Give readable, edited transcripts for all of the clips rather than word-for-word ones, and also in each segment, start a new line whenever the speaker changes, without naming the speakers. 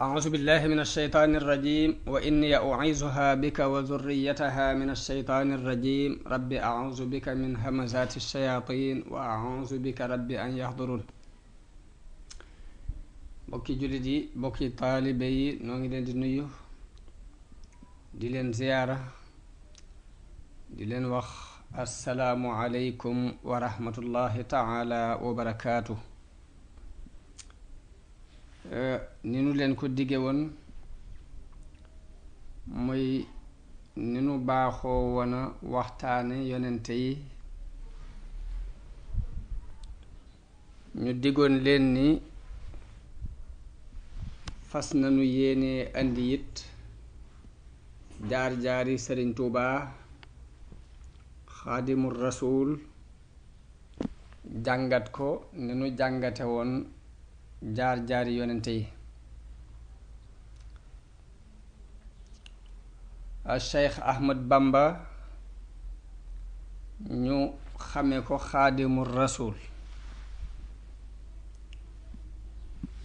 أعوذ بالله من الشيطان الرجيم وإني أعيذها بك وذريتها من الشيطان الرجيم رب أعوذ بك من همزات الشياطين وأعوذ بك رب أن يحضرون bokki jullit yi bokki taalibe yi noo ngi leen di nuyu di leen ziyaara di leen wax assalaamu aleykum wa rahmatullahi taala wa barakaatu. ni nu leen ko dige woon muy ni nu baaxoo woon a waxtaane yonente yi ñu digoon leen ni fas nañu yéene andi it jaar-jaari Sëriñ Tuubaa xaadimul rasuul jàngat ko ni nu jàngate woon jaar-jaari yonente yi. Cheikh Ahmad Bamba ñu xame ko xaadimul rasuul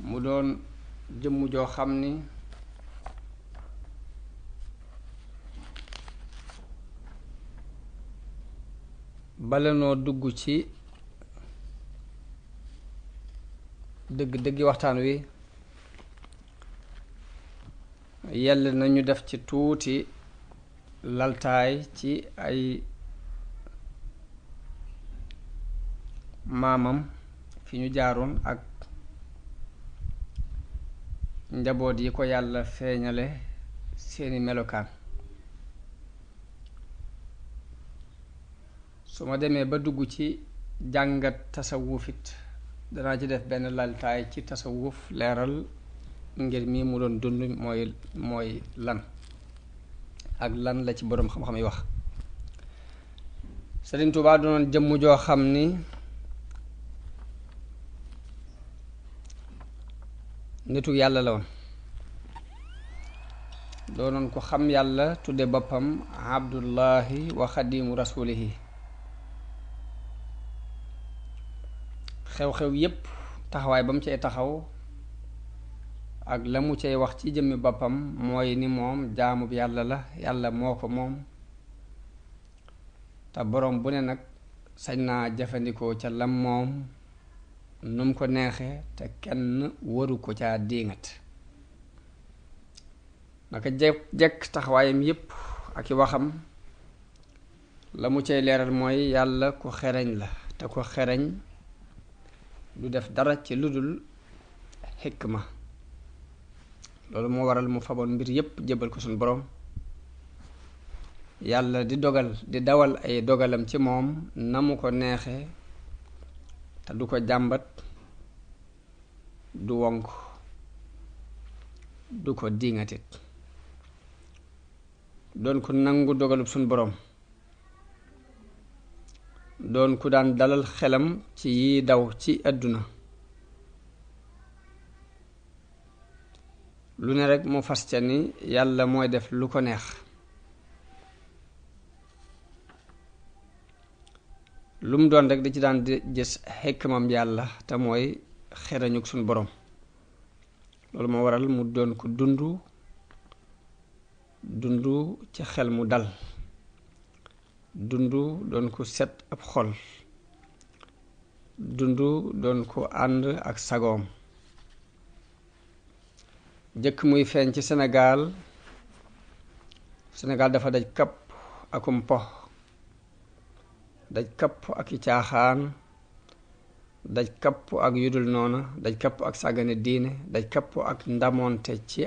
mu doon jëmm joo xam ni bala noo dugg ci dëgg-dëggi waxtaan wi yell nañu def ci tuuti laltaay ci ay maamam fi ñu jaaroon ak njaboot yi ko yàlla feeñale seeni melokaan. su ma demee ba dugg ci jàngat tasawufit danaa ci def benn laltaay ci tasawuf leeral ngir mi mu doon dund mooy lan ak lan la ci boroom xam-xam yi wax. Sëriñ Tuubaa doonoon jëmm joo xam ni nitu yàlla la woon, doonoon ko xam yàlla tudde boppam abdullahi wa xadimu rasulihi. xew-xew yépp taxawaay ba mu cay taxaw ak la mu cay wax ci jëmmi boppam mooy ni moom jaamub yàlla la, yàlla moo ko moom te boroom bu ne nag sañ naa jëfandikoo ca lam moom nu mu ko neexe te kenn waru ko caa diingat. naka jekk taxawaayam yépp ak i waxam la mu cay leeral mooy yàlla ku xereñ la te ku xereñ du def dara ci lu dul xikma. loolu moo waral mu faboon mbir yépp jébal ko suñu boroom, yàlla di dawal ay dogalam ci moom na mu ko neexe te du ko jàmbat, du wonk, du ko diŋatit. doon ku nangu dogalub suñu boroom, doon ku daan dalal xelam ci yi daw ci àdduna. lu ne rekk mu fas ca ni yàlla mooy def lu ko neex. lu mu doon rekk di ci daan di gis xikmam yàlla te mooy xerañuk suñu boroom. loolu moo waral mu doon ko dundu ci xel mu dal, doon ko set ab xol, doon ko ànd ak sagoom. jëkk muy feeñ ci Sénégal dafa daj kapp akum po, daj kapp ak i caaxaan, daj kapp ak yudul noona, daj kapp ak sàggane diine, daj kapp ak ndamoonte ci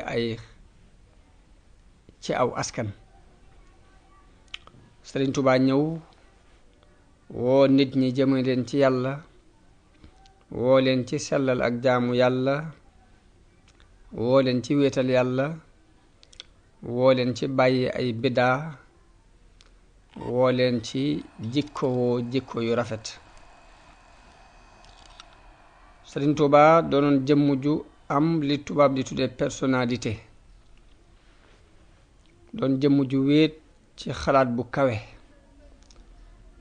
aw askan. Sëriñ Tuubaa ñëw woo nit ñi jëme leen ci yàlla, woo leen ci sellal ak jaamu yàlla, woo leen ci wéetal yàlla, woo leen ci bàyyi ay biddaa, woo leen ci jikko yu rafet. Sëriñ Tuubaa doonoon jëmm ju am li tubaab di tudde personnalité, doon jëmm ju wéet ci xalaat bu kawe,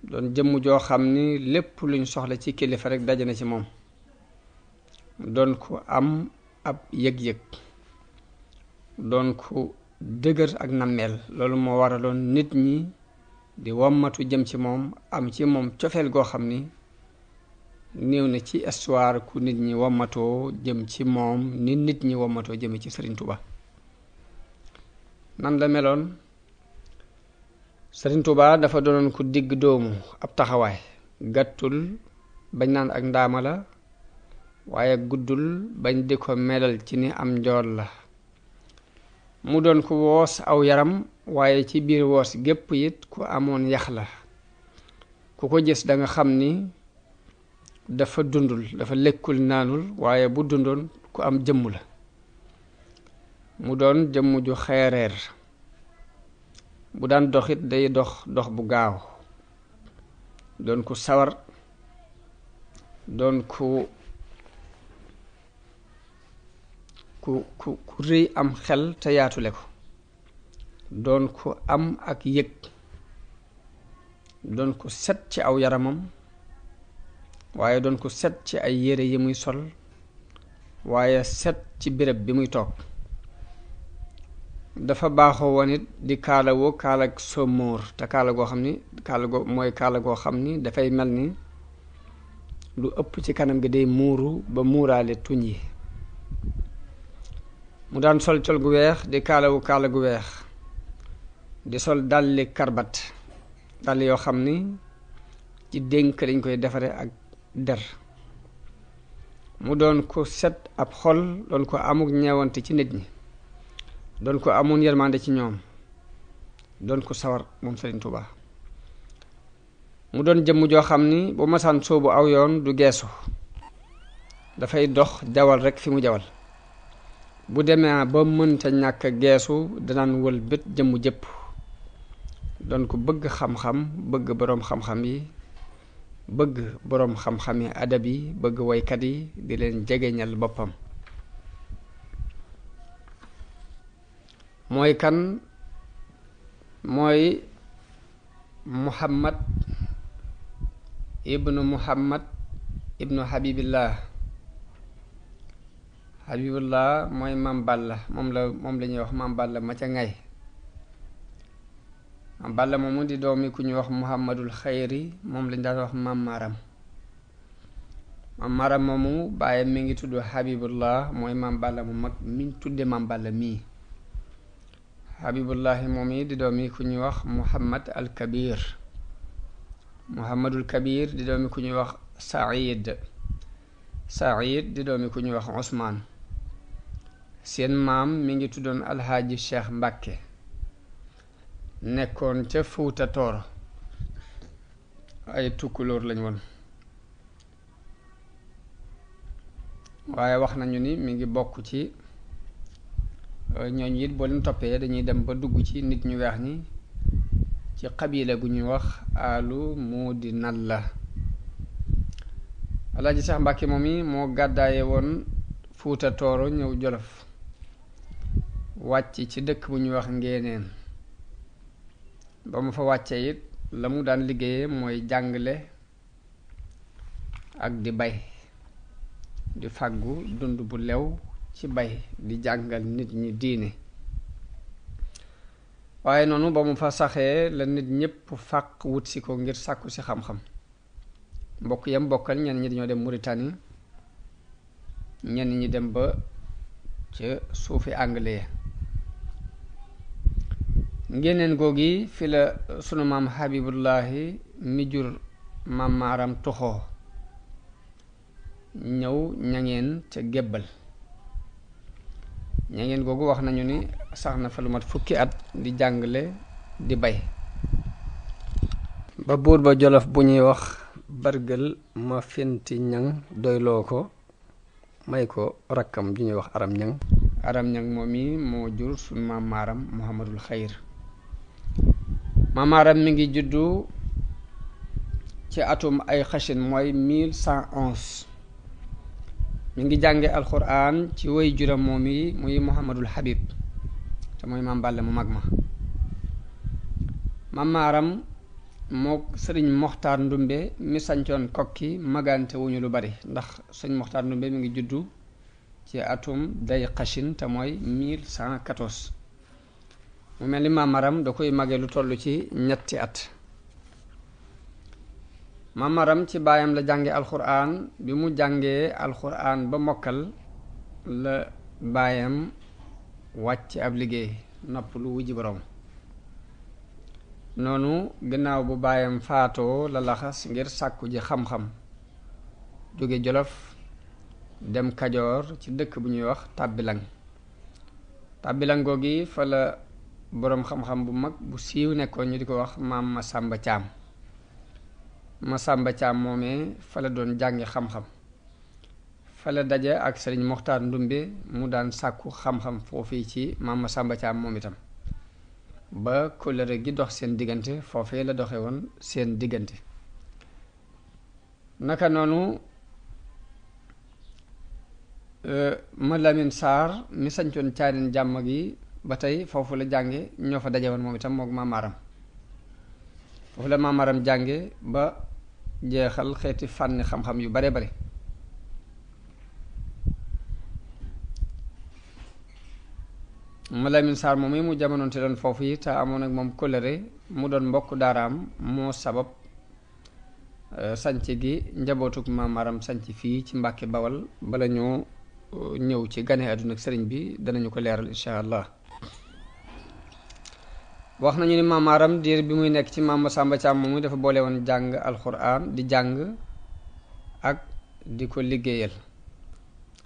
doon jëmm joo xam ni lépp luñ soxla ci kilifa rekk daje na ci moom. doon ko am ab yëg-yëg, doon ku dëgër ak nammeel loolu moo waraloon nit ñi di wommatu jëm ci moom am ci moom cofeel goo xam ni néew na ci histoire ku nit ñi wommatoo jëm ci moom ni nit ñi wommatoo jëme ci Sëriñ Tuuba nan la meloon Sëriñ Tuuba dafa doonoon ku digg doomu ab taxawaay gàttul bañ naan ak ndaama la waaye guddul bañ di ko melal ci ni am njool la mu doon ku woos aw yaram waaye ci biir woos gépp it ku amoon yax la ku ko gis da nga xam ni dafa dundul dafa lekkul naanul waaye bu dundoon ku am jëmm la mu doon jëmm ju xeereer bu daan doxit day dox bu gaaw doon ku sawar doon ku rëy am xel te yaatule ko doon ku am ak yëg doon ku set ci aw yaramam waaye doon ku set ci ay yére yi muy sol waaye set ci béréb bi muy toog dafa baaxoo woon it di kaalawoo kaalag somóor te kaala goo xam ni kaala goo xam ni dafay mel ni lu ëpp ci kanam gi day muuru ba muuraale tuñ yi mu daan sol col gu weex di kaalawu kaala gu weex di sol dalli karbat dàll yoo xam ni ci dénk lañ koy defare ak der mu doon ko set ab xol doon ko amuk ñeewante ci nit ñi doon ko amoon yërmande ci ñoom doon ko sawar moom Sëriñ Tuuba mu doon jëmm joo xam ni bu masaan soobu aw yoon du geesu dafay dox jawal rekk fi mu jawal bu demee ba mënta ñàkk geesu danaan wël bët jëmm jëpp doon ko bëgg xam-xam bëgg boroom xam-xam yi bëgg boroom xam-xam yi adab yi bëgg woykat yi di leen jegeñal boppam mooy kan mooy Muhammad ibnu Habibillah mooy Maam Balla moom la ñuy wax Maam Balla ma ca ngay Maam Balla moomu di doomi ku ñuy wax Muhammadul Xayri moom lañ daan wax Maam Maram Maam Maram moomu bàyyi mi ngi tudd Habibullah mooy Maam Balla mu mag miñ tudde Maam Balla mii Habibullahi moom yi di doomi ku ñuy wax Muhammadul Kabir di doomi ku ñuy wax Saïd di doomi ku ñuy wax Usmaan seen maam mi ngi tuddoon Alxaaji Cheikh Mbàkke nekkoon ca Fuuta Tooro ay tukkulóor lañ woon waaye wax nañu ni mi ngi bokk ci ñooñu it boo leen toppee dañuy dem ba dugg ci nit ñu weex ñi ci xabila gu ñuy wax alu muudi nalla Alaaji Cheikh Mbàkke moom yi moo gàddaaye woon Fuuta Tooro ñëw Jolof wàcc ci dëkk bu ñuy wax Ngéeneen ba mu fa wàccee it la mu daan liggéeyee mooy jàngale ak di bay di fàggu dund bu lew ci bay di jàngal nit ñi diine waaye noonu ba mu fa saxee la nit ñépp fàq wut si ko ngir sàkku si xam-xam mbokk yam bokkal ñenn ñi dañoo dem Mauritanie ñenn ñi dem ba ca suufi anglais Ngéeneen googi fi la sunu maam Habibullahi mi jur Maam Maaram toxoo ñëw ñangeen ca gébbal ñangeen googu wax nañu ni sax na fa lu mat fukki at di jàngale di bay ba buur ba Jolof bu ñuy wax bargël ma fenti ñang doyloo ko may ko rakkam ju ñuy wax aram ñang moom mi moo jur sunu maam Maaram Muhammadul Xayr Maam Maaram mi ngi juddu ci atum ay xashin mooy 1111 mi ngi jànge alxuraan ci way juram moom yi muy Muhammadul Habib te mooy Maam Balla mu mag ma Maam Maaram moo sëriñ Moxtaar Ndumbe mi sancoon kokki magante wuñu lu bari ndax sëriñ Moxtaar Ndumbe mi ngi juddu ci atum day xashin te mooy 1114 mu mel ni Maam Maram da koy mage lu toll ci ñetti at. Maam Maram ci baayam la jànge alxuraan. bi mu jàngee alxuraan ba mokkal la baayam wàcc ab liggéey nopp lu wujji borom. noonu gannaaw bu baayam faatoo la laxas ngir sàkku ji xam-xam jóge Jolof dem Kajoor ci dëkk bu ñuy wax Tàbbilang. Tàbbilang googi fa la boroom xam-xam bu mag bu siiw nekkoon ñu di ko wax maam Masamba Caam. Masamba Caam moomee fa la doon jàngi xam-xam. fa la daje ak sëriñ Moxtaar Ndumbe mu daan sàkku xam-xam foofii ci maam Masamba Caam moom itam ba kóllëre gi dox seen diggante foofee la doxe woon seen diggante. naka noonu ma Lamin Saar mi sañcoon Caarin jàmm gi ba tey foofu la jànge ñoo fa daje woon moom itam mook Maam Maram. foofu la Maam Maram jànge ba jeexal xeeti fànni xam-xam yu bare bare. ma Lamin Saar moom yi mu jamonoonte doon foofu yi te amoon ak moom kóllëre mu doon mbokk daaraam moo sabab sanc gi njabootuk Maam Maram sanc fii ci Mbàkke Bawal. bala ñoo ñëw ci gane àdduna ak sëriñ bi danañu ko leeral insha allah. wax nañu ni Maam Maram diir bi muy nekk ci Maam Masamba Caam moom dafa boole woon jàng alxuraan di jàng ak di ko liggéeyal.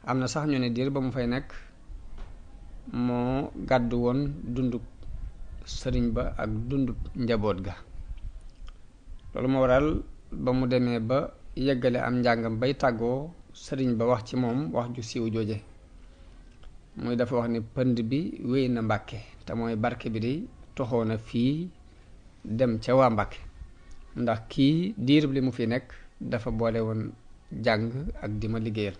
am na sax ñu ne diir ba mu fay nekk moo gàddu woon dundub sëriñ ba ak dundub njaboot ga. loolu moo waral ba mu demee ba yeggale am njàngam bay tàggoo sëriñ ba wax ci moom wax ju siiw jooje muy dafa wax ni pënd bi wéy na Mbàkke te mooy barke bi di toxoo na fii dem ca waa Mbàkke ndax kii diir li mu fi nekk dafa boole woon jàng ak di ma liggéeyal.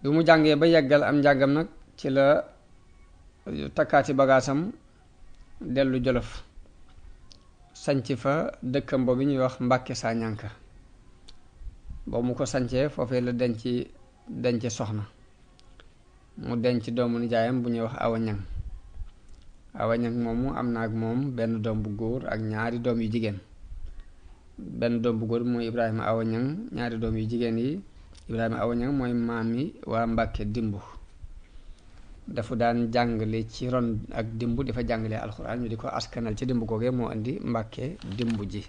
bi mu jàngee ba yeggal am njàngam nag ci la takkaati bagaasam dellu Jolof sanc fa dëkkam boobu ñuy wax Mbàkke saa ñànka. boobu mu ko sancee foofee la denc soxna mu denc doomu nijaayam bu ñuy wax Awa Ñang. Awa Ñang moomu am na ak moom benn doom bu góor ak ñaari doom yu jigéen. benn doom bu góor mooy Ibrahima Awa Ñang, ñaari doom yu jigéen yi Ibrahima Awa Ñang mooy maami waa Mbàkke dimbu. dafa daan jàngale ci ron ak dimbu dafa jàngale alxuraan ñu di ko askanal ci dimbu googee moo indi Mbàkke dimbu ji.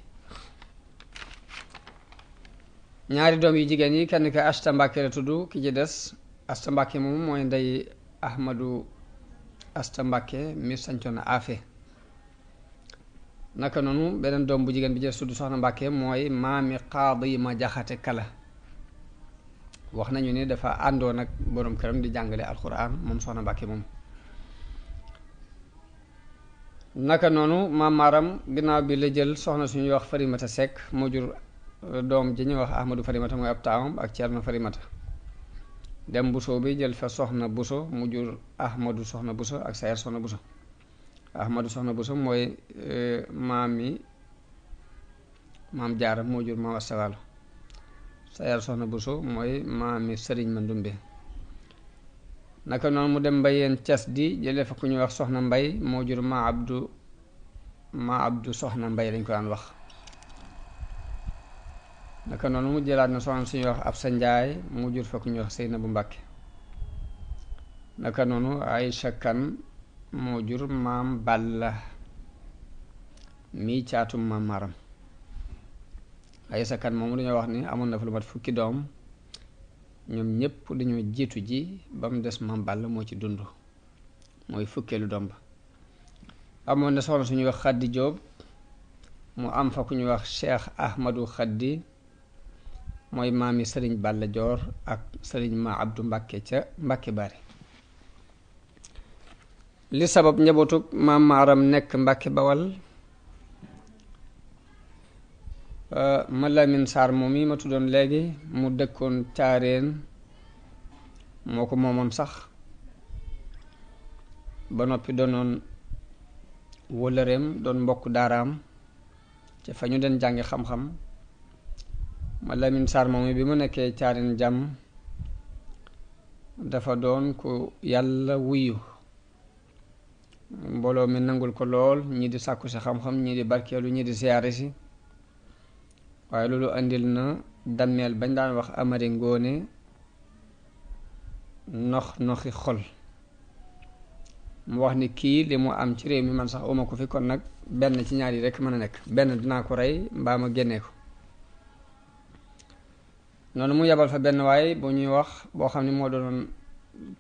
ñaari doom yu jigéen yi kenn ka Asta Mbàkke la tudd, ki ci des Asta Mbàkke moom mooy ndey Ahmadu Asta Mbàkke mi sancoon Afe. naka noonu beneen doom bu jigéen bi jël tudd Soxna Mbàkke mooy maami Qaadi ma Jaxate Kala. wax nañu ni dafa àndoon ak boroom këram di jàngale alxuraan moom Soxna Mbàkke moom. naka noonu Maam Maram ginnaaw bi la jël soxna suñuy wax Farimata Sekk moo jur doom ji ñuy wax Ahmadu Farimata mooy ab taawam ak Ceerno Farimata. dem Buso bi jël fa Soxna Buso mu jur Ahmadu Soxna Buso ak Sayer Soxna Buso. Ahmadu Soxna Buso mooy maam Jaara moo jur Maam Asta Waalo. Sayer Soxna Buso mooy maami Sëriñ Mandumbe. naka noonu mu dem Mbayeen Cas di jëlee fa ku ñuy wax Soxna Mbay moo jur ma Abdu Soxna Mbay lañ ko daan wax. naka noonu mu jëlaat na soxna suñuy wax Absa Njaay mu jur fa ku ñuy wax Seynabu Mbàkke. naka noonu Aysa Kan moo jur Maam Balla mii caatum Maam Maram. Aysa Kan moomu dañoo wax ni amoon na fa lu mat fukki doom ñoom ñépp dañoo jiitu ji ba mu des Maam Balla moo ci dund mooy fukkeelu doom ba. amoon na soxna suñuy wax Xaddi Jóob mu am fa ku ñuy wax Cheikh Ahmadu Xaddi mooy maami Sëriñ Balla Joor ak Sëriñ Ma Abdu Mbàkke ca Mbàkke Bari. li sabab njabootug Maam Maram nekk Mbàkke Bawal ma Lamin Saar moom yi ma tuddoon léegi mu dëkkoon Caareen moo ko moomoon sax ba noppi doonoon wëllëreem doon mbokk daaraam ca fa ñu den jàngi xam-xam. ma Lamin Saar moom yi bi mu nekkee Caareen jàmm dafa doon ku yàlla wuyu mbooloo mi nangul ko lool ñii di sàkku si xam-xam ñii di barkeelu ñii di siyaare si waaye loolu andil na dammeel bañ daan wax Amari Ngoone noxi xol mu wax ni kii li mu am ci réew mi man sax uma ko fi kon nag benn ci ñaar yi rekk mën a nekk benn dinaa ko rey mbaa ma génnee ko noonu mu yebal fa benn waay bu ñuy wax boo xam ne moo doon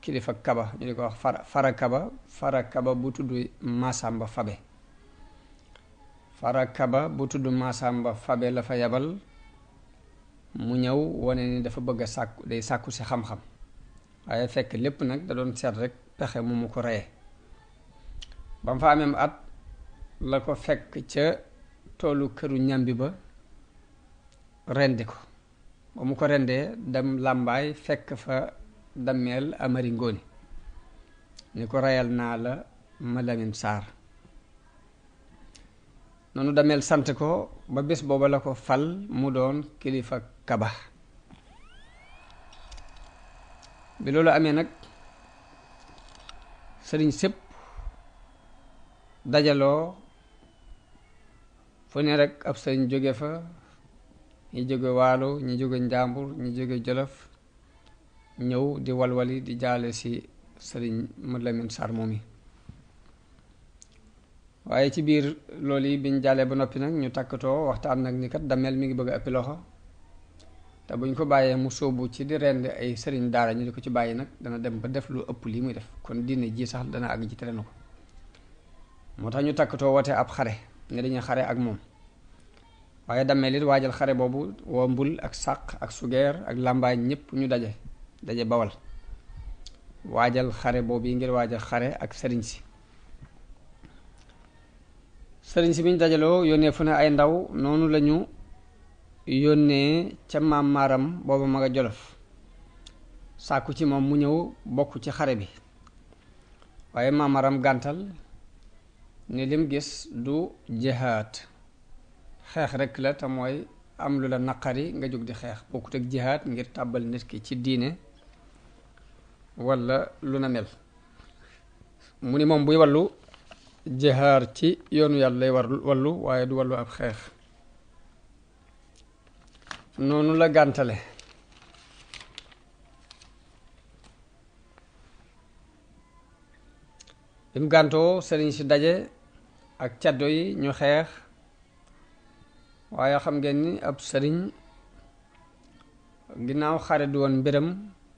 kilifa kaba ñu di ko wax fara kaba bu tudd Masamba Fabe fara kaba bu tudd Masamba Fabe la fa yebal mu ñëw wane ni dafa bëgg a sàkku day sàkku si xam-xam waaye fekk lépp nag da doon seet rek pexe mu ko reyee ba mu fa amee at la ko fekk ca toolu këru ñambi ba rendi ko ba mu ko rendee dem làmbaay fekk fa dammeel Amari Ngoone ni ko reyal naa la ma Lamin Saar noonu dammeel sant ko ba bés booba la ko fal mu doon kilifa kaba bi loolu amee nag sëriñ sépp dajaloo fu ne rek ab sëriñ jóge fa ñi jóge waalo ñi jóge njàmbur ñi jóge jolof ñëw di walwali di jaale ci sëriñ Mad Lamin Sarr moom yi waaye ci biir loolu yi biñ jaalee ba noppi nag ñu takkatoo waxtaan nag ni kat dammeel mi ngi bëgg a ëppi loxo te buñ ko bàyyee mu sóobu ci di rend ay sëriñ daara ñu di ko ci bàyyi nag dana dem ba def lu ëpp lii muy def kon diine ji sax dana àgg ci tere na ko moo tax ñu takkatoo woote ab xare ne dañuy xare ak moom waaye dammeel it waajal xare boobu woo mbul ak sàq ak sugeer ak làmbaay ñépp ñu daje bawal waajal xare boobu yi ngir waajal xare ak sëriñ si bi ñu dajaloo yónnee fu ne ay ndaw noonu lañu yónnee ca maam maaram booba ma nga jolof sàkku ci moom mu ñëw bokk ci xare bi waaye maam maaram gàntal ni lim gis du jihaad xeex rekk la te mooy am lu la naqari nga jóg di xeex bokkut ak jihaad ngir tàbbal nit ki ci diine walla lu na mel mu ni moom buy wallu jihaar ci yoonu yàlla lay wallu waaye du wallu ab xeex noonu la gàntale bi mu gàntoo sëriñ si daje ak caddo yi ñu xeex waaye xam ngeen ni ab sëriñ ginnaaw xare du woon mbiram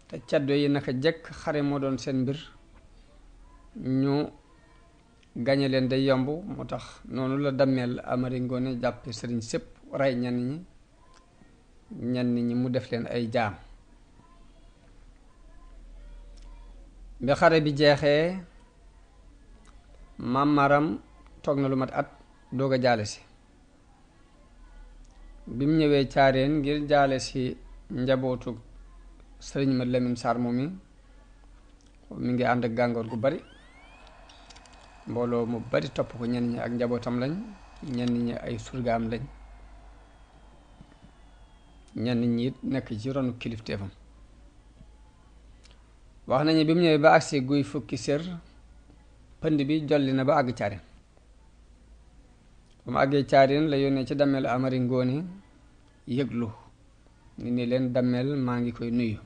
te caddo yi naka jekk xare moo doon seen mbir ñu gañe leen day yomb moo tax noonu la dammeel Amari Ngoone jàppe sëriñ sépp rey ñenn ñi mu def leen ay jaam bi xare bi jeexee maam Maram toog na lu mat at doog a jaale si bi mu ñëwee caareen ngir jaale si njabootu sëriñ Mad Lamin Sarr moom mi ngi ànd ak gàngoor gu bari mbooloo mu bari topp ko ñenn ñi ak njabootam lañ ñenn ñi ay surgaam lañ ñenn ñi it nekk ci ronu kilifteefam wax nañu bi mu ñëwee ba agsi guy fukki sér pënd bi jolli na ba àgg caareen ba mu àggee caareen la yónnee ci dammeel Amari Ngoone yëglu ni leen dammeel maa ngi koy nuyu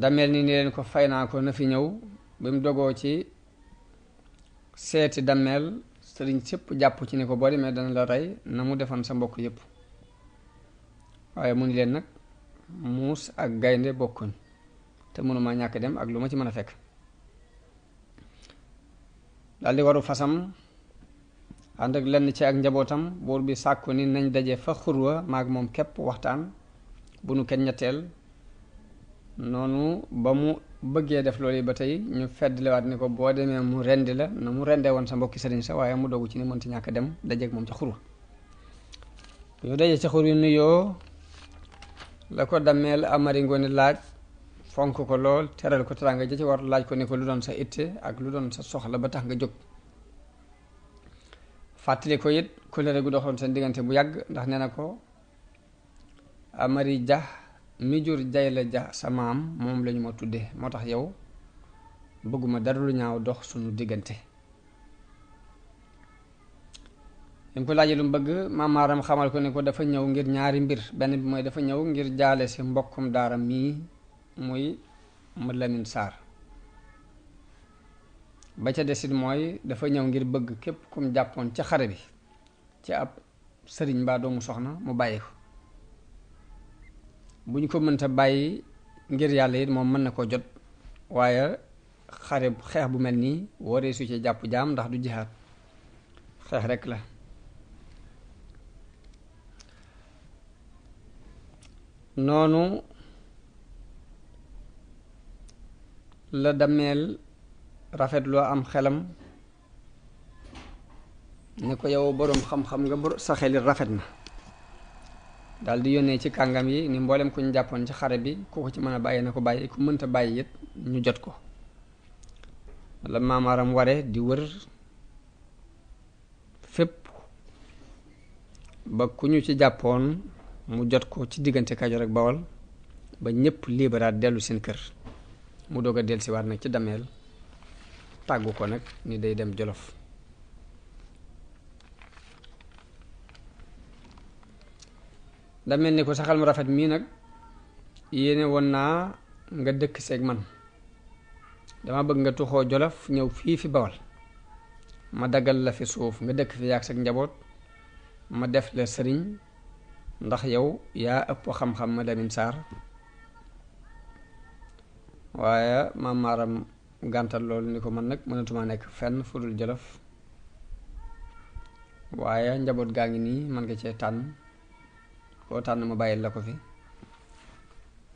dammeel ni leen ko fay naa ko na fi ñëw bi mu dogoo ci seeti dammeel sëriñ sépp jàpp ci ni ko boo demee dana la rey na mu defoon sa mbokk yépp waaye mu ni leen nag muus ak gaynde bokkuñ te mënuma ñàkk dem ak lu ma ci mën a fekk daldi waru fasam ànd ak lenn ci ak njabootam buur bi sàkku ni nañ daje fa xurwa maag moom képp waxtaan bu nu kenn ñetteel noonu ba mu bëggee def loolu yi ba tey ñu feddliwaat ni ko boo demee mu rendi la na mu rendee woon sa mbokki sëriñ sa waaye mu dogu ci ni mënti ñàkk dem dajeeg moom ca xurwa ñu daje ca xur yu nuyoo la ko dammeel Amari Ngoone laaj fonk ko lool teral ko teraanga ja ci war laaj ko ni ko lu doon sa itte ak lu doon sa soxla ba tax nga jóg fàttali ko it kóllëre gu doxoon seen diggante bu yàgg ndax nee na ko Amari Ja mi jur Jayla Ja sa maam moom lañu ma tudde moo tax yow bëgguma dara lu ñaaw dox sunu diggante. bi ko laajee lu mu bëgg maam Maaram xamal ko ne ko dafa ñëw ngir ñaari mbir, benn bi mooy dafa ñëw ngir jaale si mbokkum daara mii muy ma Lamin Saar, ba ca desit mooy dafa ñëw ngir bëgg képp kum jàppoon ca xare bi ci ab sëriñ mbaa doomu soxna mu bàyyi ko, bu ñu ko mënta bàyyi ngir yàlla it moom mën na ko jot, waaye xeex bu mel nii waree su ci jàpp jaam ndax du jihaad, xeex rekk la. noonu la Dameel rafetloo am xelam ne ko yow boroom xam-xam nga sa xelit rafet na, daldi yónnee ci kàngam yi ni mboolem ku ñu jàppoon ci xare bi ku ko ci mën a bàyyi na ko bàyyi, ku mënta bàyyi it ñu jot ko. la Maam Maaram ware di wër fépp ba ku ñu ci jàppoon mu jot ko ci diggante Kajoor ak Bawol ba ñépp liberaat dellu seen kër, mu doog a dellusiwaat nag ci Dameel tàggu ko nag ni day dem Jolof. Dameel ni ko saxal mu rafet mii nag yéene woon naa nga dëkk seeg man, dama bëgg nga tuxoo Jolof ñëw fii fi Bawol, ma daggal la fi suuf nga dëkk fi yaag sag njaboot, ma def la sëriñ ndax yow yaa ëpp xam-xam ma Lamin Saar. waaye Maam Maaram gàntal loolu ni ko man nag mënatuma nekk fenn fu dul Jolof, waaye njaboot gaa ngi nii man nga cee tànn, koo tànn ma bàyyil la ko fi.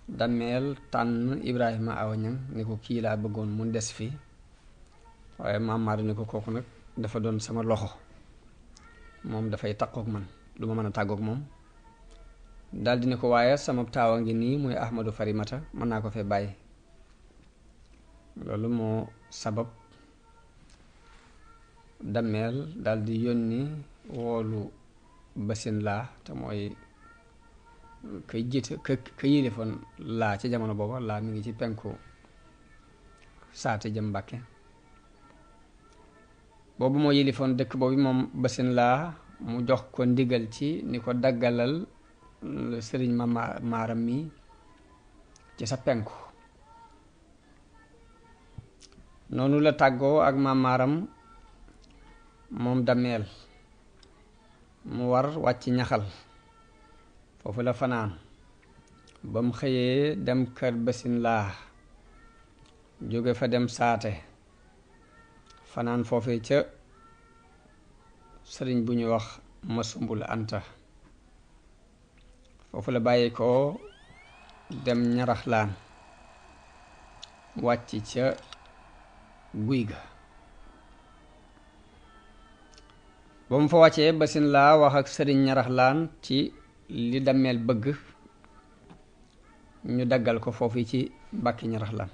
Dameel tànn Ibrahima Awa Ñaŋ ni ko kii laa bëggoon mu des fi, waaye Maam Maaram ni ko kooku nag dafa doon sama loxo, moom dafay takkook man, du ma mën a tàggook moom. daldi ne ko waaye sama taawa ngi nii muy Ahmadu Farimata mën naa ko fee bàyyi. loolu moo sabab Dameel daldi yónni woolu Basin Laa te mooy kay jiite ka yilifoon Laa ci jamono booba. Laa mi ngi ci penku saate jëm Mbàkke, boobu moo yilifoon dëkk boobu moom Basin Laa mu jox ko ndigal ci ni ko daggalal sëriñ ma Maaram mi ci sa penku. noonu la tàggoo ak Maam Maaram moom Dameel, mu war wàcc ñaxal, foofu la fanaan ba mu xëyee dem kër Basin Laa, jóge fa dem saate, fanaan foofee ca sëriñ bu ñuy wax Masumbul Anta. foofu la bàyyi ko dem Ñaraxlaan, wàcc ca guy ga. ba mu fa wàccee Basin Laa wax ak sëriñ Ñaraxlaan ci li Dameel bëgg ñu daggal ko foofu ci Mbàkke Ñaraxlaan,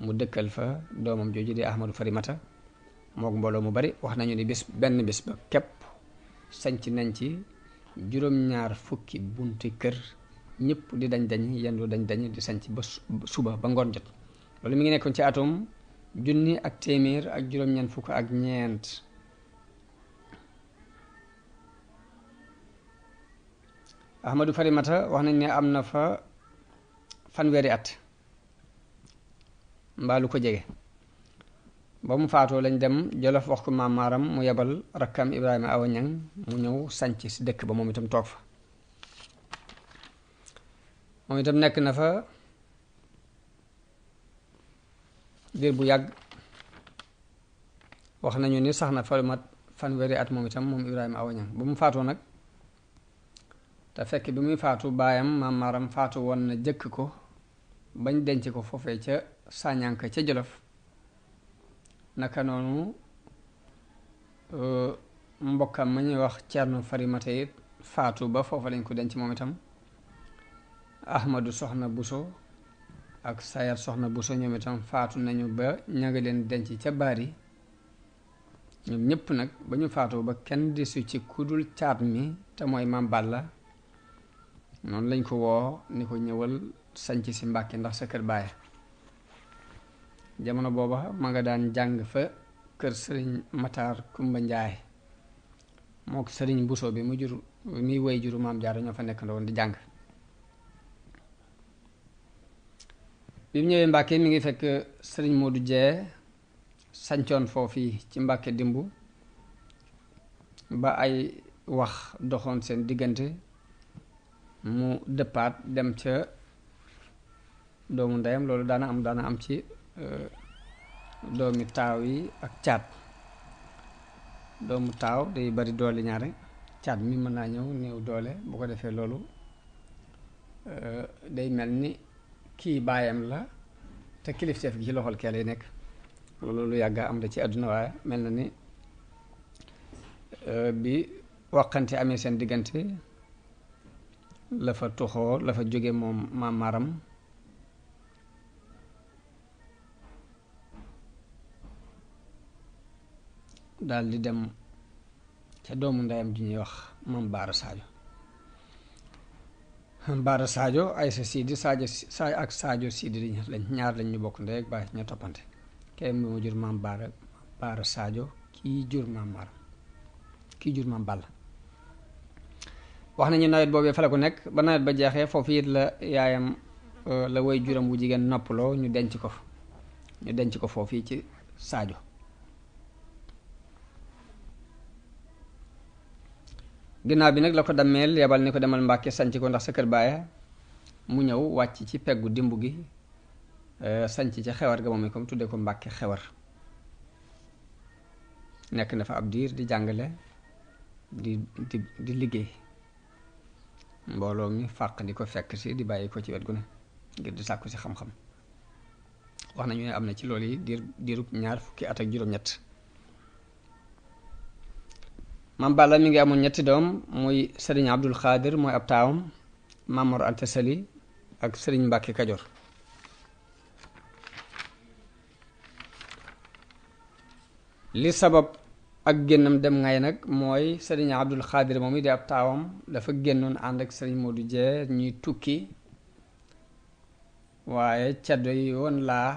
mu dëkkal fa doomam jooju di Ahmadu Farimata mook mbooloo mu bari. wax nañu ni benn bis ba képp sanc nañ ci juróom-ñaar fukki bunti kër, ñëpp di dañ yendu dañ di sanc ba suba ba ngoon jot. loolu mi ngi nekkoon ci atum 1944. Ahmadu Farimata wax nañ ne am na fa fanweeri at mbaa lu ko jege. ba mu faatoo lañ dem Jolof wax ko Maam Maaram mu yebal rakkam Ibrahima Awa Ñaŋ mu ñëw sanc si dëkk ba moom itam toog fa. moom itam nekk na fa diir bu yàgg, wax nañu ni sax na fa mat fanweeri at moom itam moom Ibrahima Awa Ñaŋ. ba mu faatoo nag te fekk bi muy faatu baayam Maam Maaram faatu woon na jëkk ko bañ denc ko foofee ca Sañanka ca Jolof. naka noonu mbokkam ma ñuy wax Cerno Farimata it faatu ba foofa lañ ko denc moom itam. Ahmadu Soxna Buso ak Sayar Soxna Buso ñoom itam faatu nañu ba ña nga leen denc ca Baari. ñoom ñépp nag ba ñu faatu ba kenn desu ci kudul caat mi te mooy Maam Balla noonu lañ ko woo ni ko ñëwal sanc si Mbàkke ndax sa kër baay. jamono booba ma nga daan jàng fa kër sëriñ Matar Kumba Njaay moo ko sëriñ Buso bi mu jur muy woy juru maam Jaara ñoo fa nekk ndoon di jàng. bi mu ñëwee Mbàkke mi ngi fekk sëriñ Moodu Jee sancoon foofii ci Mbàkke dimbu ba ay wax doxoon seen diggante mu dëppaat dem ca doomu ndeyam. loolu daana am ci doomi taaw yi ak caat. doomu taaw day bari doole ñaare, caat mi mën naa ñëw néew doole. bu ko defee loolu day mel ni kii baayam la te kilifteef gi ci loxol kee lay nekk. loolu lu yàgga am da ci àdduna, waaye mel na ni bi waxante amee seen diggante la fa tuxoo la fa jóge moom maam Maram daal di dem ca doomu ndeyam ju ñuy wax maam Baara Sadio. Baara Sadio ay sa Sidi Sadio ak Sadio Sidi lañ ñaar lañ ñu bokk ndey ak baay ñoo toppante. kay moo jur maam Baara Sadio, kii jur maam Maram, kii jur maam Balla. wax nañu nawet boobee fa la ko nekk ba nawet ba jeexee foofu it la yaayam la way juram wu jigéen noppaloo ñu denc ko foofu ci Sadio. ginnaaw bi nag la ko dammeel yebal ni ko demal Mbàkke sanc ko ndax sa kër baaya. mu ñëw wàcc ci peggu dimbu gi sanc ca xewar ga moom itam tudde ko Mbàkke xewar. nekk na fa ab diir di jàngale di liggéey. mbooloo mi fàq di ko fekk si di bàyyi ko ci wet gu ne ngir di sàkku si xam-xam. wax nañu ne am na ci loolu yi diirub 20 at ak juróom-ñett. Maam Balla mi ngi amoon 3 doom muy sëriñ Abdul Xaadir mooy ab taawam, Maam Mor Anta Sali ak sëriñ Mbàkke Kajoor. li sabab ak génnam dem ngay nag mooy sëriñ Abdul Xaadir moom it di ab taawam dafa génnoon ànd ak sëriñ Moodu Jee ñuy tukki, waaye caddo yi woon laa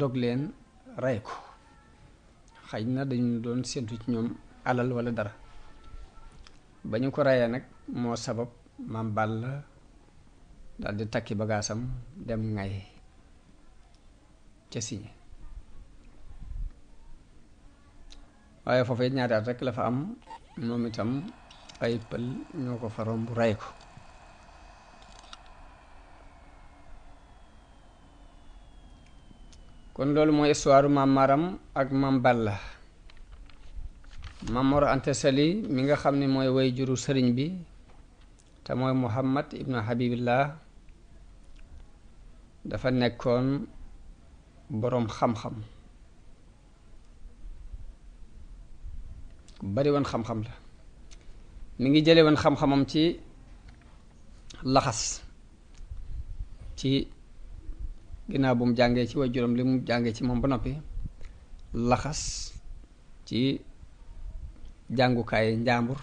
dog leen rey ko. xëy na dañu doon séentu ci ñoom alal wala dara. ba ñu ko reyee nag moo sabab Maam Balla dal di takki bagaasam dem ngay ca Siñe. waaye foofee 2 at rekk la fa am, moom itam ay pël ñoo ko fa romb rey ko. kon loolu mooy histoire Maam Maram ak Maam Balla. Maam Mor Anta Sali mi nga xam ne mooy way juru sëriñ bi te mooy Muhammad ibnu Habibillah dafa nekkoon boroom xam-xam, bari woon xam-xam la. mi ngi jële woon xam-xamam ci laxas, ci ginnaaw bu mu jàngee ci way juróom li mu jàngee ci moom ba noppi laxas ci jàngukaay njàmbur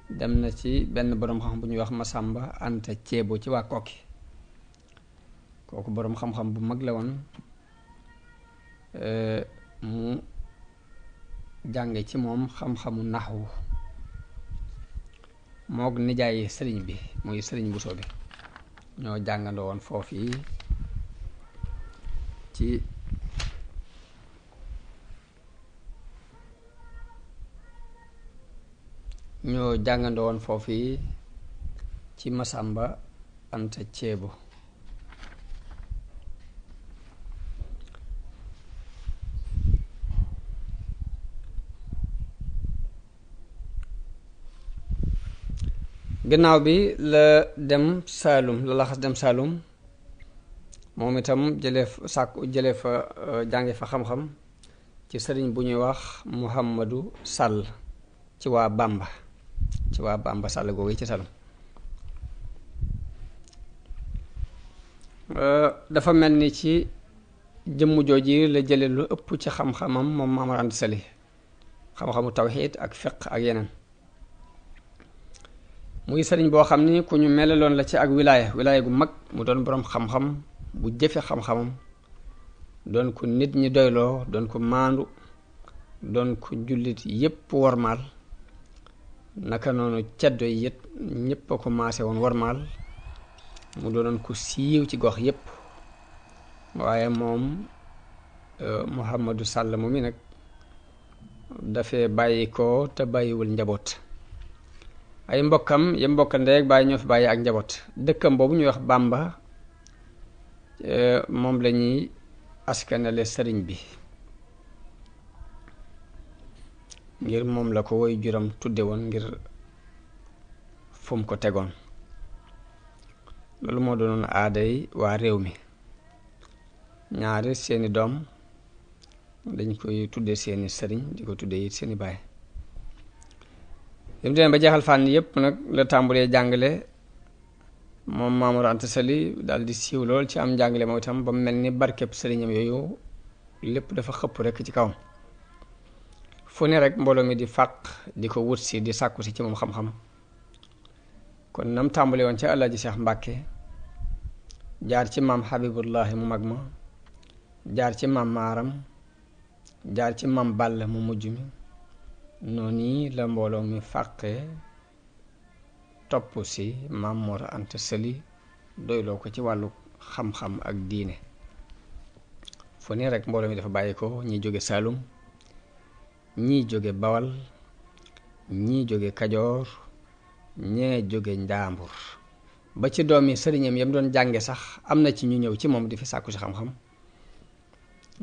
dem na ci benn boroom xam-xam bu ñuy wax Masamba Anta Ceebo ci waa Kokki. kooku boroom xam-xam bu mag la woon, mu jànge ci moom xam-xamu naxwu mook nijaay sëriñ bi muy sëriñ Buso bi ñoo jàngandoo woon foofii ci Masamba Anta Ceebo. gannaaw bi la dem Saalum la laxas dem Saalum moom itam jële fa jànge fa xam-xam ci sëriñ bu ñuy wax Muhammadu Sàll ci waa Bamba Sàll googu ci Saalum. dafa mel ni ci jëmm jooji la jële lu ëpp ci xam-xamam moom Maam Mor Anta Sali, xam-xamu tawxiid ak fiq ak yeneen. muy sëriñ boo xam ni ku ñu melaloon la ci ak wilaaya gu mag mu doon boroom xam-xam bu jëfe xam-xamam doon ko nit ñi doyloo doon ko maandu doon ko jullit yépp warmaal naka noonu ceddo yi it ñépp a ko maase woon warmaal mu doonoon ko siiw ci gox yépp waaye moom Mouhamadou Sall mu mi nag dafee bàyyi ko te bàyyiwul njaboot ay mbokkam ya mbokkal ndey ak bàyyi ñoo fi bàyyi ak njaboot dëkkam boobu ñuy wax Bamba moom la ñuy askanale sëriñ bi ngir moom la ko woy juram tudde woon ngir fu mu ko tegoon loolu moo doonoon aaday waa réew mi ñaari seeni doom dañ koy tudde seeni sëriñ di ko tudde it seeni baay li mu demee ba jeexal fànn yépp nag la tàmbulee jàngale moom Mamour Anta Sali daal di siiw lool ci am njàngale moom itam ba mu mel ni barkeb sëriñam yooyu lépp dafa xëpp rekk ci kawam fu ne rek mbooloo mi di fàq di ko wut si di sàkku si ci moom xam-xam kon nam tàmbale woon ca Alaaji Seex Mbàkke jaar ci maam Habibullahi mu mag ma jaar ci maam Maaram jaar ci maam Balla mu mujj mi noonu la mbooloo mi fàqee topp si Maam Mor Anta Sali doyloo ko ci wàllu xam-xam ak diine fu ne rek mbooloo mi dafa bàyyi ko ñi jóge Saalum ñii jóge Bawal ñii jóge Kajoor ñee jóge Njaambur ba ci doomi sëriñam yam doon jànge sax am na ci ñu ñëw ci moom di fi sàkku si xam-xam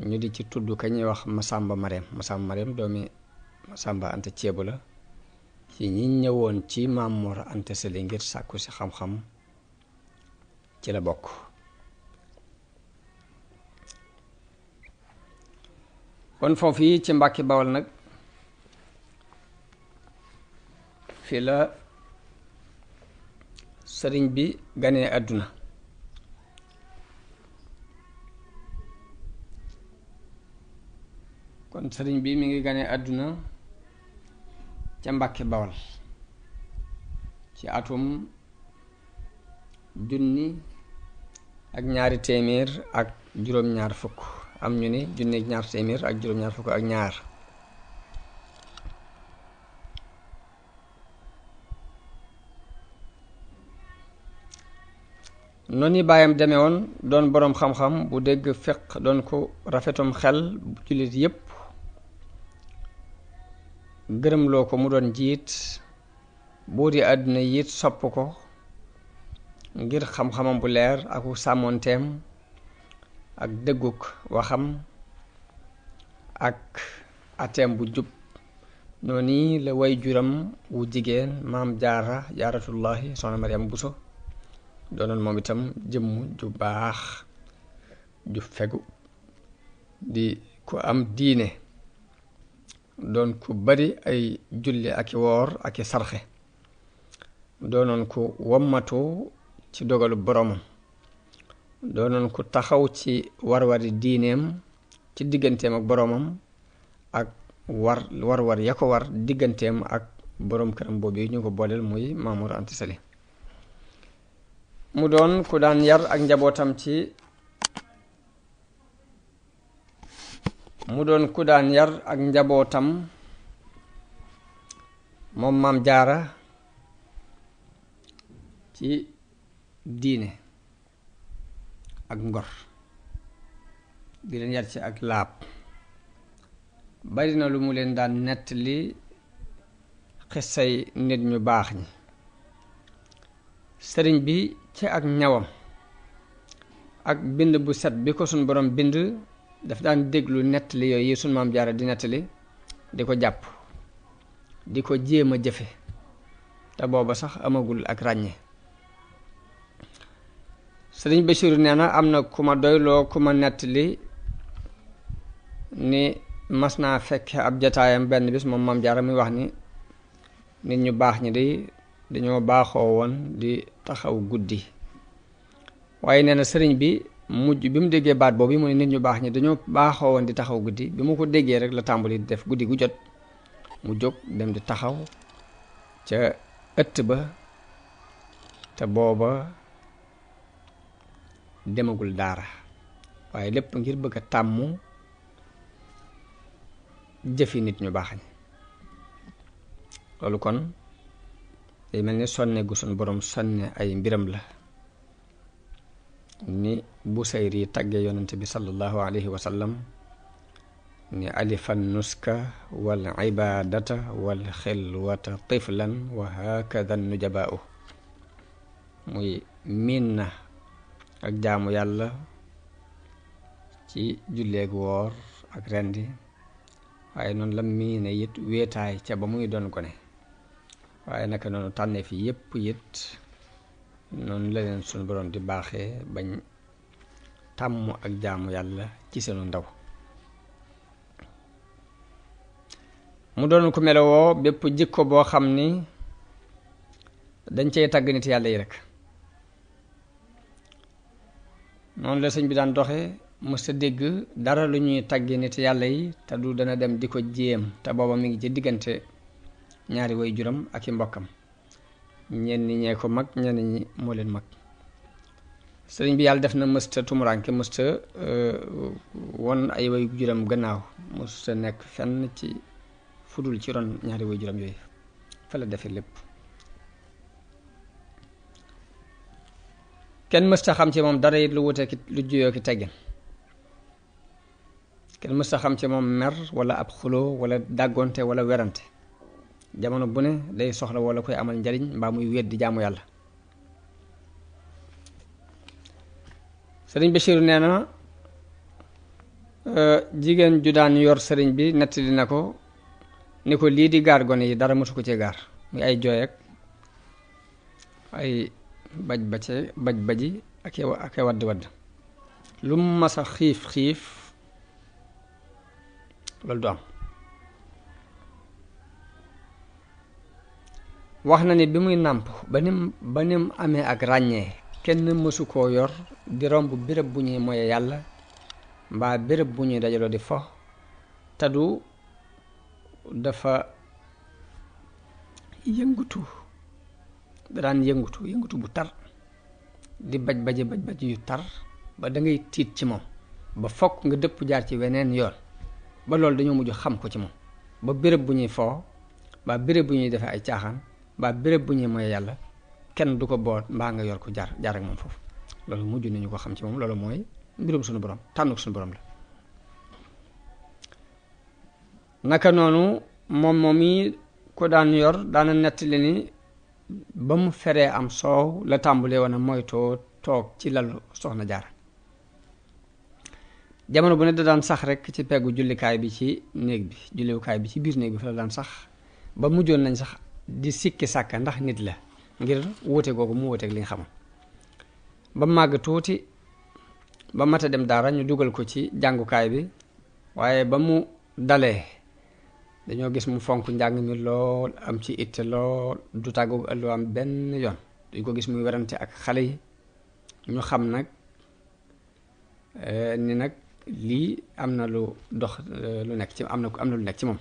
ñu di ci tudd ka ñuy wax Masamba Mareem doomi Masamba Anta Ceebu la ci ñi ñëwoon ci Maam Mor Anta Sali ngir sàkku si xam-xam ci la bokk kon foofu yi ci Mbàkke Bawal nag fi la sëriñ bi ganee àdduna kon sëriñ bi mi ngi ganee àdduna ca Mbàkke Bawal ci atum 1222 am ñu ni 1222 noonu baayam demee woon doon boroom xam-xam bu dégg fiq doon ko rafetum xel bu jullit yépp gërëmloo ko mu doon jiit buur yi àdduna yiit sopp ko ngir xam-xamam bu leer aku sàmmoonteem ak dëgguk waxam ak ateem bu jub noonu la way juram wu jigéen maam jaaratullahi soxna Mariam Buso doonoon moom itam jëmm ju baax ju fegu di ku am diine doon ku bari ay julli ak i woor ak i sarxe doonoon ku wommatu ci dogalu boromam doonoon ku taxaw ci war-wari diineem ci digganteem ak boromam ak war ya ko war digganteem ak borom këram boobu ñu ko booleel muy Maam Mor Anta Sali mu doon ku daan yar ak njabootam moom Maam Jaara ci diine ak ngor di leen yar ci ak laab bari na lu mu leen daan nettali xissay nit ñu baax ñi sëriñ bi ci ak ñawam ak bind bu set bi ko suñ borom bind daf daan déglu nettali yooyu suñ Maam Jaara di nettali di ko jàpp di ko jéem a jëfe te booba sax amagul ak ràññe sëriñ Basiiru nee na am na ku ma doyloo ku ma nettali ni mas naa fekke ab jataayam benn bis moom Maam Jaara muy wax ni nit ñu baax ñi dañoo baaxoo woon di taxaw guddi waaye nee na sëriñ bi mujj bi mu déggee baat boobu mu ne nit ñu baax ñi dañoo baaxoo woon di taxaw guddi bi mu ko déggee rek la tàmbali di def guddi gu jot mu jóg dem di taxaw ca ëtt ba te booba demagul daara waaye lépp ngir bëgg a tàmm jëfi nit ñu baax ñi. loolu kon day mel ni sonne gu sun borom sonne ay mbiram la, ni Busayri tagge yonent bi sallallahu alayhi wa sallam ni alifan nuska wal ibadata wal xilwata tiflan wa hakada nujabaa'u, muy miin na ak jaamu yàlla ci julleeg woor ak rendi, waaye noonu la miine it wéetaay ca ba muy doon gone, waaye naka noonu tànnee fi yépp it noonu la leen sunu borom di baaxee bañ tàmm ak jaamu yàlla ci seenu ndaw. mu doon ko melowoo bépp jikko boo xam ni dañ cey tàgg nit yàlla yi rek. noonu la sëñ bi daan doxe, mësta dégg dara lu ñuy tàgge nit yàlla yi te du dana dem di ko jéem, te booba mi ngi ci diggante ñaari way juram ak i mbokkam, ñenn ñee ko mag, ñenn ñi moo leen mag. sëriñ bi yàlla def na mësta tumuranke, mësta won ay way juram gannaaw, mësta nekk fenn ci fudul ci ron ñaari way juram yooyu, fa la defe lépp. kenn mësta xam ci moom dara it lu wute ki lu juyoo ki teggin, kenn mësta xam ci moom mer wala ab xuloo wala dàggonte wala werante. jamono bu ne day soxla wala koy amal njariñ mbaa muy wéet di jaamu yàlla. sëriñ Bachir nee na jigéen ju daan yor sëriñ bi nettali na ko ni ko lii di gaar gone yi dara mësu ko ci gaar, muy ay jooy ak ay baj baji ak wadd wadd. lu mu masa xiif loolu du am. wax na ni bi muy nàmp ba nim amee ak ràññee, kenn mësu koo yor di romb béréb bu ñuy moye yàlla mbaa béréb bu ñuy dajaloo di fo te du dafa yëngutu, daan yëngutu bu tar, di baj yu tar ba da ngay tiit ci moom, ba fokk nga dëpp jaar ci weneen yoon, ba loolu dañoo mujj xam ko ci moom. ba béréb bu ñuy foo mbaa béréb bu ñuy defee ay caaxaan mbaa béréb bu ñuy moye yàlla kenn du ko boot mbaa nga yor ko jaar ak moom foofu. loolu mujj nañu ko xam ci moom. loolu mooy mbirum suñu borom, tànnuk suñu borom la. naka noonu moom yi ko daan yor daana nettali ni ba mu feree am soow la tàmbulee woon a moytoo toog ci lalu soxna Jaara. jamono bu ne da daan sax rek ci peggu jullikaay bi ci néeg bi, jullikaay bi ci biir néeg bi fa la daan sax, ba mujjoon nañ sax di sikki sàkka ndax nit la, ngir wuute googu mu wuuteeg li nga xamoon. ba màgg tuuti ba mata dem daara ñu dugal ko ci jàngukaay bi, waaye ba mu dalee dañoo gis mu fonk njàng mi lool, am ci itte lool, du tàggu ëllu am benn yoon. duñ ko gis muy werante ak xale yi. ñu xam nag ni nag lii am na lu dox lu nekk ci am na lu nekk ci moom,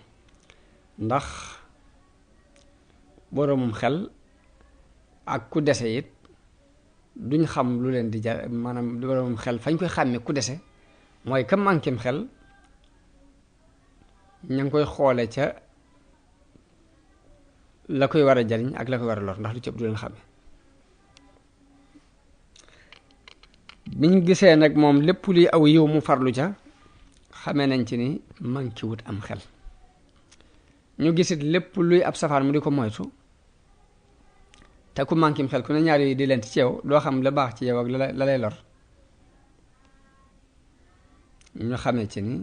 ndax boroomum xel ak ku dese it duñ xam lu leen di jar. maanaam boroomum xel fañ koy xàmmee ku dese mooy ka mànkim xel, ña ngi koy xoole ca la koy war a jariñ ak la koy war a lor, ndax lu ci ëpp du leen xàmme. biñ gisee nag moom lépp luy aw yiw mu farlu ca, xamee nañ ci ni manki wut am xel. ñu gisit lépp luy ab safaan mu di ko moytu, te ku mankim xel ku ne ñaar yi di lent ci yow, doo xam la baax ci yow ak la lay lor. ñu xamee ci ni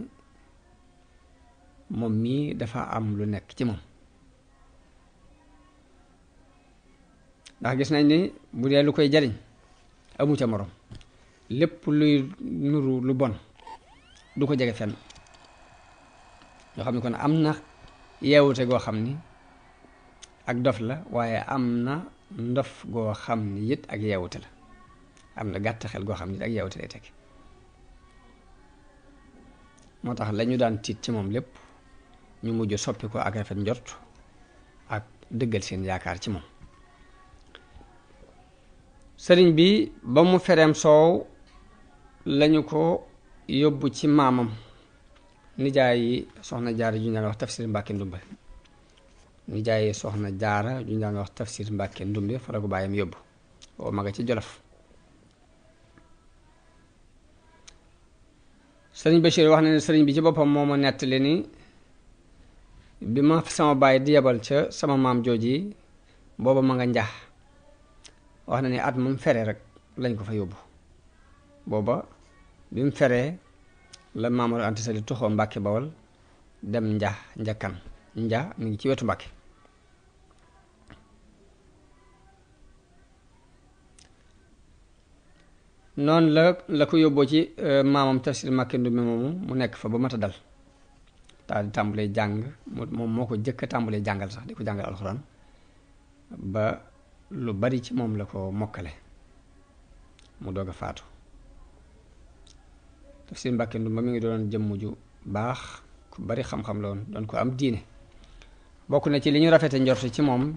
moom mii dafa am lu nekk ci moom. ndax gis nañ ni bu dee lu koy jariñ amu ca morom, lépp luy nuru lu bon du ko jege fenn. ñoo xam ne kon am na yeewute goo xam ni ak dof la, waaye am na ndof goo xam ni it ak yeewute la. am na gàtt xel goo xam ni it ak yeewute lay tekki. moo tax lañu daan tiit ci moom lépp ñu mujj soppi ko ak rafet njort ak dëggal seen yaakaar ci moom. sëriñ bi ba mu fereem soow lañu ko yóbbu ci maamam nijaay yi soxna jaara ju ñu daan wax tafsir Mbàkke Ndumbe nijaay yi soxna jaara ju ñu daan wax tafsir Mbàkke Ndumbe fa la ko bàyyam yóbbu oo maga ci Jolof sëriñ Bachir wax na ne sëriñ bi ci boppam moo ma nettali ni bi ma sama baay di yebal ca sama maam jooji booba ma nga njax wax na ni at mu fere rek lañ ko fa yóbbu booba bi mu feree la Maam Mor Anta Sali tuxoo Mbàkke Bawol dem njakkan nja mi ngi ci wetu Mbàkke noonu la ko yóbboo ci maamam Tafsir Mbàkke Ndumbe moomu mu nekk fa ba mat a dal daal di tàmbalee jàng moom moo ko jëkk a tàmbalee jàngal sax di ko jàngal alxuraan ba lu bari ci moom la ko mokkale mu doog a faatu Tafsir Mbàkke Ndumbe mi ngi doon jëmm ju baax ku bari xam-xam la woon doon ko am diine bokk na ci li ñu rafete njort ci moom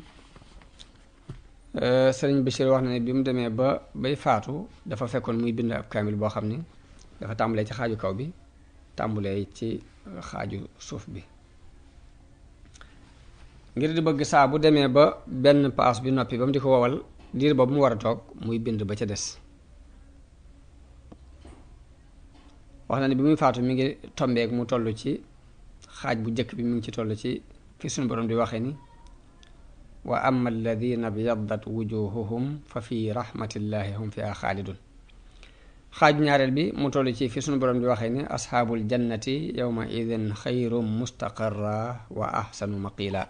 sëriñ Bachir wax na ne bi mu demee bay faatu dafa fekkoon muy bind ab kaamil boo xam ni dafa tàmbalee ci xaaju kaw bi tàmbalee ci xaaju suuf bi ngir di bëgg saa bu demee ba benn paas bi noppi ba mu di ko wowal diir boobu mu war a toog muy bind ba ca des wax na ne bi muy faatu mi ngi tombeek mu toll ci xaaj bu njëkk bi mi ngi ci toll ci fi suñu borom di waxee ni wa amma alladina byaddat wujuhuhum fa fi rahmatillahi hum fiha xaalidun xaaju ñaareel bi mu toll ci fi suñu borom di waxee ni asxaabul jannati yawma idin xayrum mustaqarra wa ahsanu maqila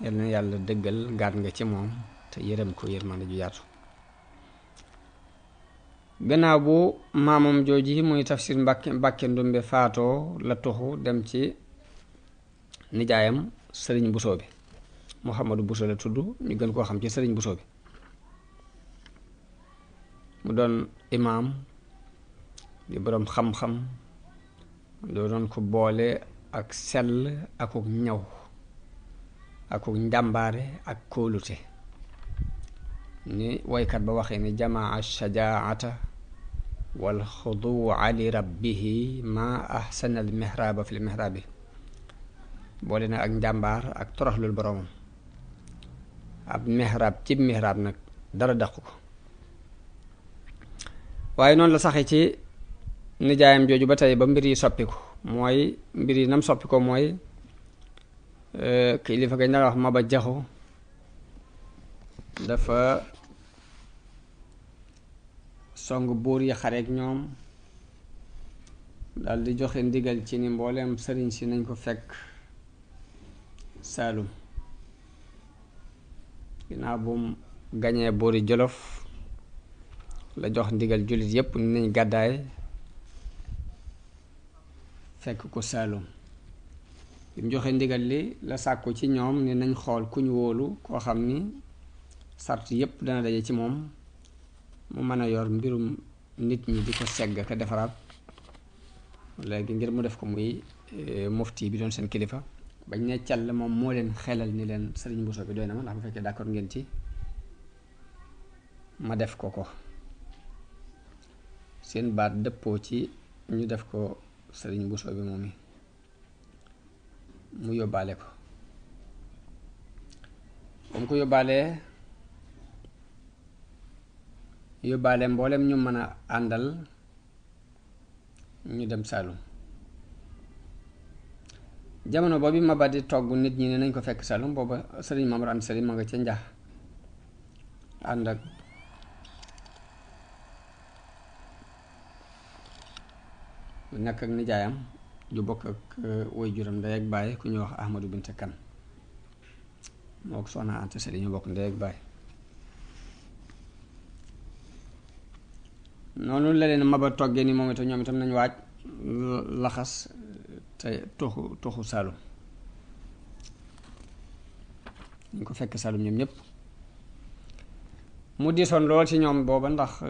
yal na yàlla dëggal gaat nga ci moom te yërëm ko yërmande ju yaatu gannaaw bu maamam jooji muy Tafsir Mbàkke Ndumbe faatoo la tuxu dem ci nijaayam sëriñ Busoo bi Muhammadu Buso la tudd ñu gën koo xam ci sëriñ Buso bi mu doon imaam di boroom xam-xam doo doon ko boole ak sell akuk ñaw akuk njàmbaare ak kóolute ni woykat ba waxee ni jamaa shajaata wal xuduuca li rabbihi ma ahsana al mihraaba fi l mihraabi boole na ak njàmbaar ak toroxlul boroomam ab mihraab ci mihraab nag dara daqu ko waaye noonu la saxe ci nijaayam jooju ba tey ba mbir yi soppiku mooy mbir yi nam soppi ko mooy kilifa gañ la wax Maba Jaxu dafa song buur yi xareek ñoom dal di joxe ndigal ci ni mbooleem sëriñ si nañ ko fekk Saalum ginnaaw bu mu gañee buuri Jolof la jox ndigal jullit yépp ni nañ gàddaay fekk ko Saalum bi mu joxe ndigal li la sàkku ci ñoom ni nañ xool ku ñu wóolu koo xam ni sart yépp dana daje ci moom mu mën a yor mbirum nit ñi di ko segg ka defaraat léegi ngir mu def ko muy mufti bi doon seen kilifa bañ ne càll moom moo leen xelal ni leen sëriñ Buso bi doy na ma ndax bu fekkee d'accord ngeen ci ma def ko seen baat dëppoo ci ñu def ko sëriñ Buso bi moom mu yóbbaale ko ba mu ko yóbbaale mboolem ñu mën a àndal ñu dem Saalum jamono boobu Maba di togg nit ñi ne nañ ko fekk Saalum booba sëriñ Maam Mor Anta Sali ma nga ca njax ànd ak nekk ak nijaayam ju bokk ak woy juram ndey ak baay ku ñuy wax Ahmadu Binte Kan moo ko Soxna Anta Sali ñu bokk ndey ak baay noonu la leen Maba toggee ni moom itam ñoom itam nañ waaj laxas te toxu Saalum ñu ko fekk Saalum ñoom ñépp mu diisoon lool ci ñoom booba ndax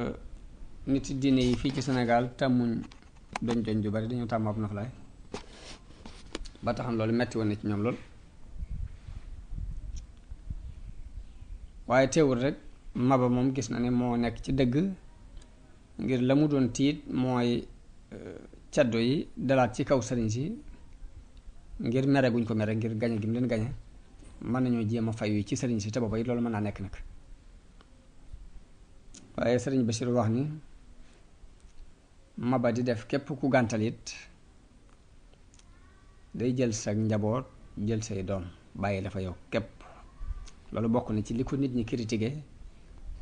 nit diine yi fii ci Sénégal tàmmuñ doñ ju bari dañoo tàmm ab noflaay ba taxam loolu metti woon na ci ñoom lool waaye teewul rek Maba moom gis na ne moo nekk ci dëgg ngir la mu doon tiit mooy caddo yi dalaat ci kaw sëriñ si ngir mere guñ ko mere ngir gañe gi mu leen gañe mën nañoo jéem a fayu ci sëriñ si te booba it loolu mën naa nekk nag. waaye sëriñ Basiru wax ni Maba di def képp ku gàntal it day jël sa njaboot jël say doom bàyyi la fa yow képp. loolu bokk na ci li ko nit ñi critiqué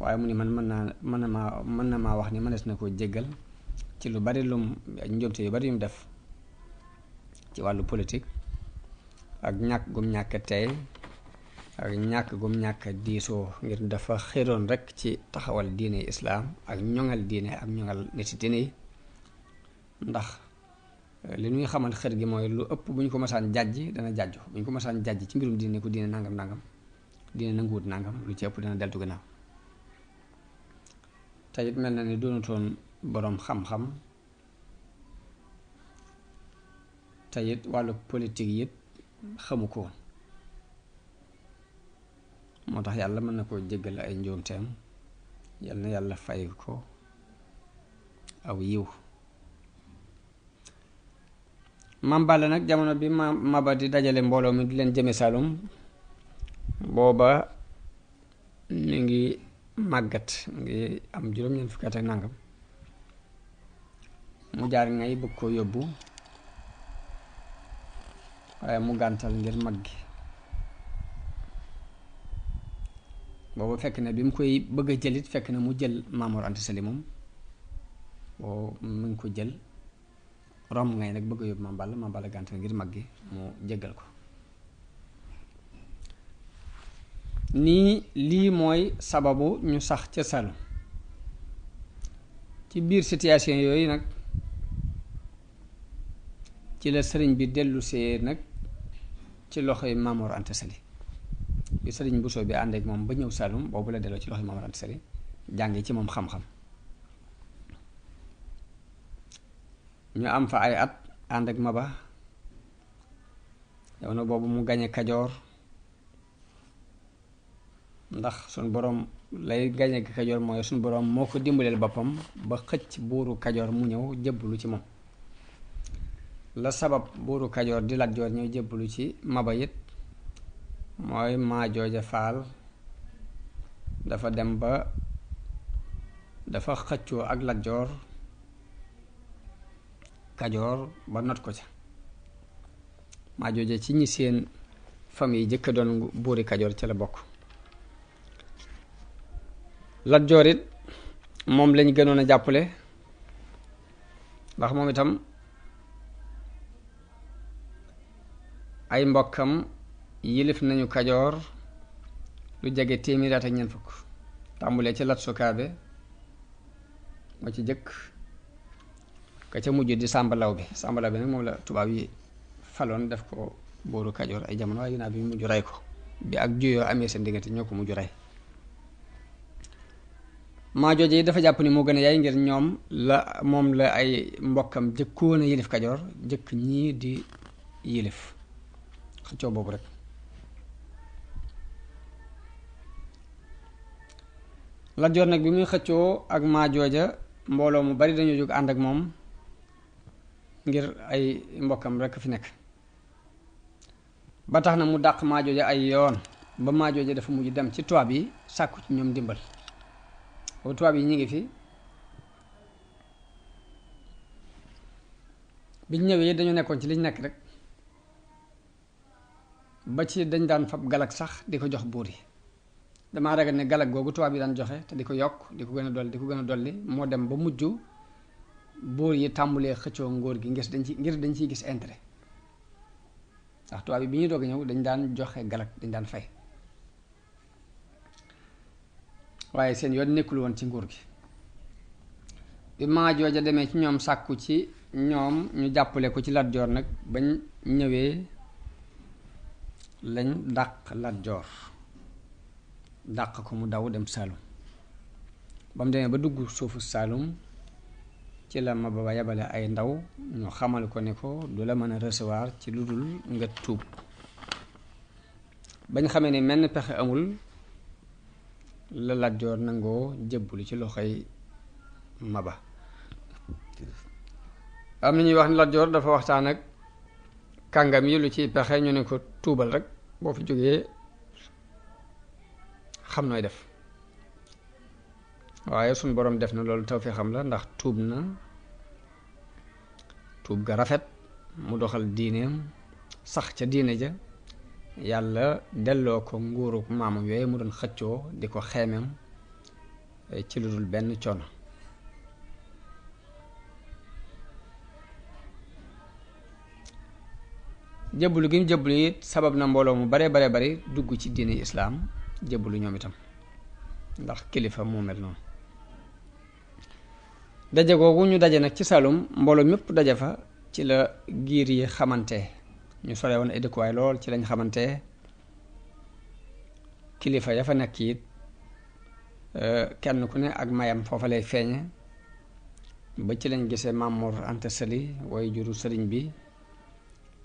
waaye mu ni man mën na maa wax ni mënees na koo jéggal ci lu bari lum njuumte yu bari yum def ci wàllu politique ak ñàkk gum ñàkk tey ak ñàkk gum ñàkk diisoo ngir dafa xéroon rekk ci taxawal diine islaam ak ñoŋal diine ak ñoŋal niti diine yi. ndax li ñuy xamal xër gi mooy lu ëpp bu ñu ko masaan jàjji dana jàjju bu ñu ko masaan jàjji ci mbirum diine ku diine nangam nangam diine nanguwut nangam lu ci ëpp dana deltu gannaaw. te it mel na ni doonutoon boroom xam-xam te it wàllu politique it xamu ko woon moo tax yàlla mën na koo jéggal ay njuumteem yal na yàlla fay ko aw yiw. Maam Balla nag jamono bi Maba di dajale mbooloo mi di leen jëme Saalum booba mi ngi màggat ngi am juróom-ñeent fukki at ak nangam mu jaar ngay bëgg koo yóbbu waaye mu gàntal ngir mag gi. booba fekk na bi mu koy bëgg a jëlit fekk na mu jël Maam Mor Anta Sali moom boo mu ngi ko jël romb ngay nag bëgg a yóbbu Maam Balla gàntal ngir mag gi mu jéggal ko. nii lii mooy sababu ñu sax ca Saalum. ci biir situation yooyu nag ci la sëriñ bi dellusee nag ci loxoy Maam Mor Anta Sali bi sëriñ Bousso bi ànd ak moom ba ñëw Saalum boobu la delloo ci loxoy Maam Mor Anta Sali jànge ci moom xam-xam. ñu am fa ay at ànd ak Maba jamono boobu mu gañe Kajoor ndax suñ boroom lay gañe Kajoor mooy suñ boroom moo ko dimbaleel boppam ba xëcc buuru Kajoor mu ñëw jébbalu ci moom. la sabab buuru Kajoor di Lat Joor ñëw jébbalu ci Maba it mooy Maajooja Faal dafa dem ba dafa xëccoo ak Lat Joor Kajoor ba not ko ca. Maajooja ci ñi seen famille jëkk doon buuri Kajoor ca la bokk. Lat Joor it moom lañ gënoon a jàppale ndax moom itam ay mbokkam yilif nañu Kajoor lu jege téeméeri at ak ñeent fukk tàmbulee ci Lat Sukaabe moo ci jëkk ka ca mujj di Sàmba Lawbe nag moom la tubaab yi faloon def ko buuru Kajoor ay jamono waaye ginnaaw bi mujj rey ko bi ak juyoo amee seen diggante ñoo ko mujj rey. Maajooja yi dafa jàpp ni moo gën a yaay ngir ñoom la moom la ay mbokkam jëkkoon a yilif Kajoor jëkk ñii di yilif xëccoo boobu rek. Lat Joor nag bi muy xëccoo ak Maajooja mbooloo mu bari dañoo jóg ànd ak moom ngir ay mbokkam rek fi nekk ba tax na mu dàq Maajooja ay yoon ba Maajooja dafa mujj dem ci tubaab yi sàkku ci ñoom dimbal. boobu tubaab yi ñu ngi fi biñ ñëwee dañu nekkoon ci liñ nekk rek ba ci dañ daan fab galag sax di ko jox buur yi. damaa ragal ne galag googu tubaab yi daan joxe te di ko yokk di ko gën a dolli di ko gën a dolli moo dem ba mujj buur yi tàmbulee xëccoo ngóor gi ngir dañ ciy gis intérêt ndax tubaab yi bi ñuy doog a ñëw dañ daan joxe galag dañ daan fay waaye seen yoon nekkul woon ci nguur gi. bi Maajooja demee ci ñoom sàkku ci ñoom ñu jàppale ko ci Lat Joor nag bañ ñëwee lañ dàq Lat Joor dàq ko mu daw dem Saalum ba mu demee ba dugg suufu Saalum ci la Maba ba yabale ay ndaw ñu xamal ko ne ko du la mën a recevoir ci lu dul nga tuub bañ xamee ne menn pexe amul la Lat Joor nangoo jébbalu ci loxoy Maba. am na ñuy wax ni Lat Joor dafa waxtaan ak kàngam yi lu ci pexe ñu ne ko tuubal rek boo fi jógee xam nooy def, waaye suñ boroom def na loolu tawfeex xam la ndax tuub na tuub ga rafet, mu doxal diineem sax ca diine ja, yàlla delloo ko nguuruk maamam yooyu mu doon xëccoo di ko xeemeem ci lu dul benn coono. jébbalu gi mu jébbalu it sabab na mbooloo mu bare bari dugg ci diine islaam jébbalu ñoom itam ndax kilifa moo mel noonu. daje googu ñu daje nag ci Saalum mbooloo mépp daje fa ci la giir yi xamante, ñu sore woon ay dëkkuwaay lool ci lañ xamante. kilifa ya fa nekk it kenn ku ne ak mayam foofa lay feeñe ba ci lañ gisee Maam Mor Anta Sali way juru sëriñ bi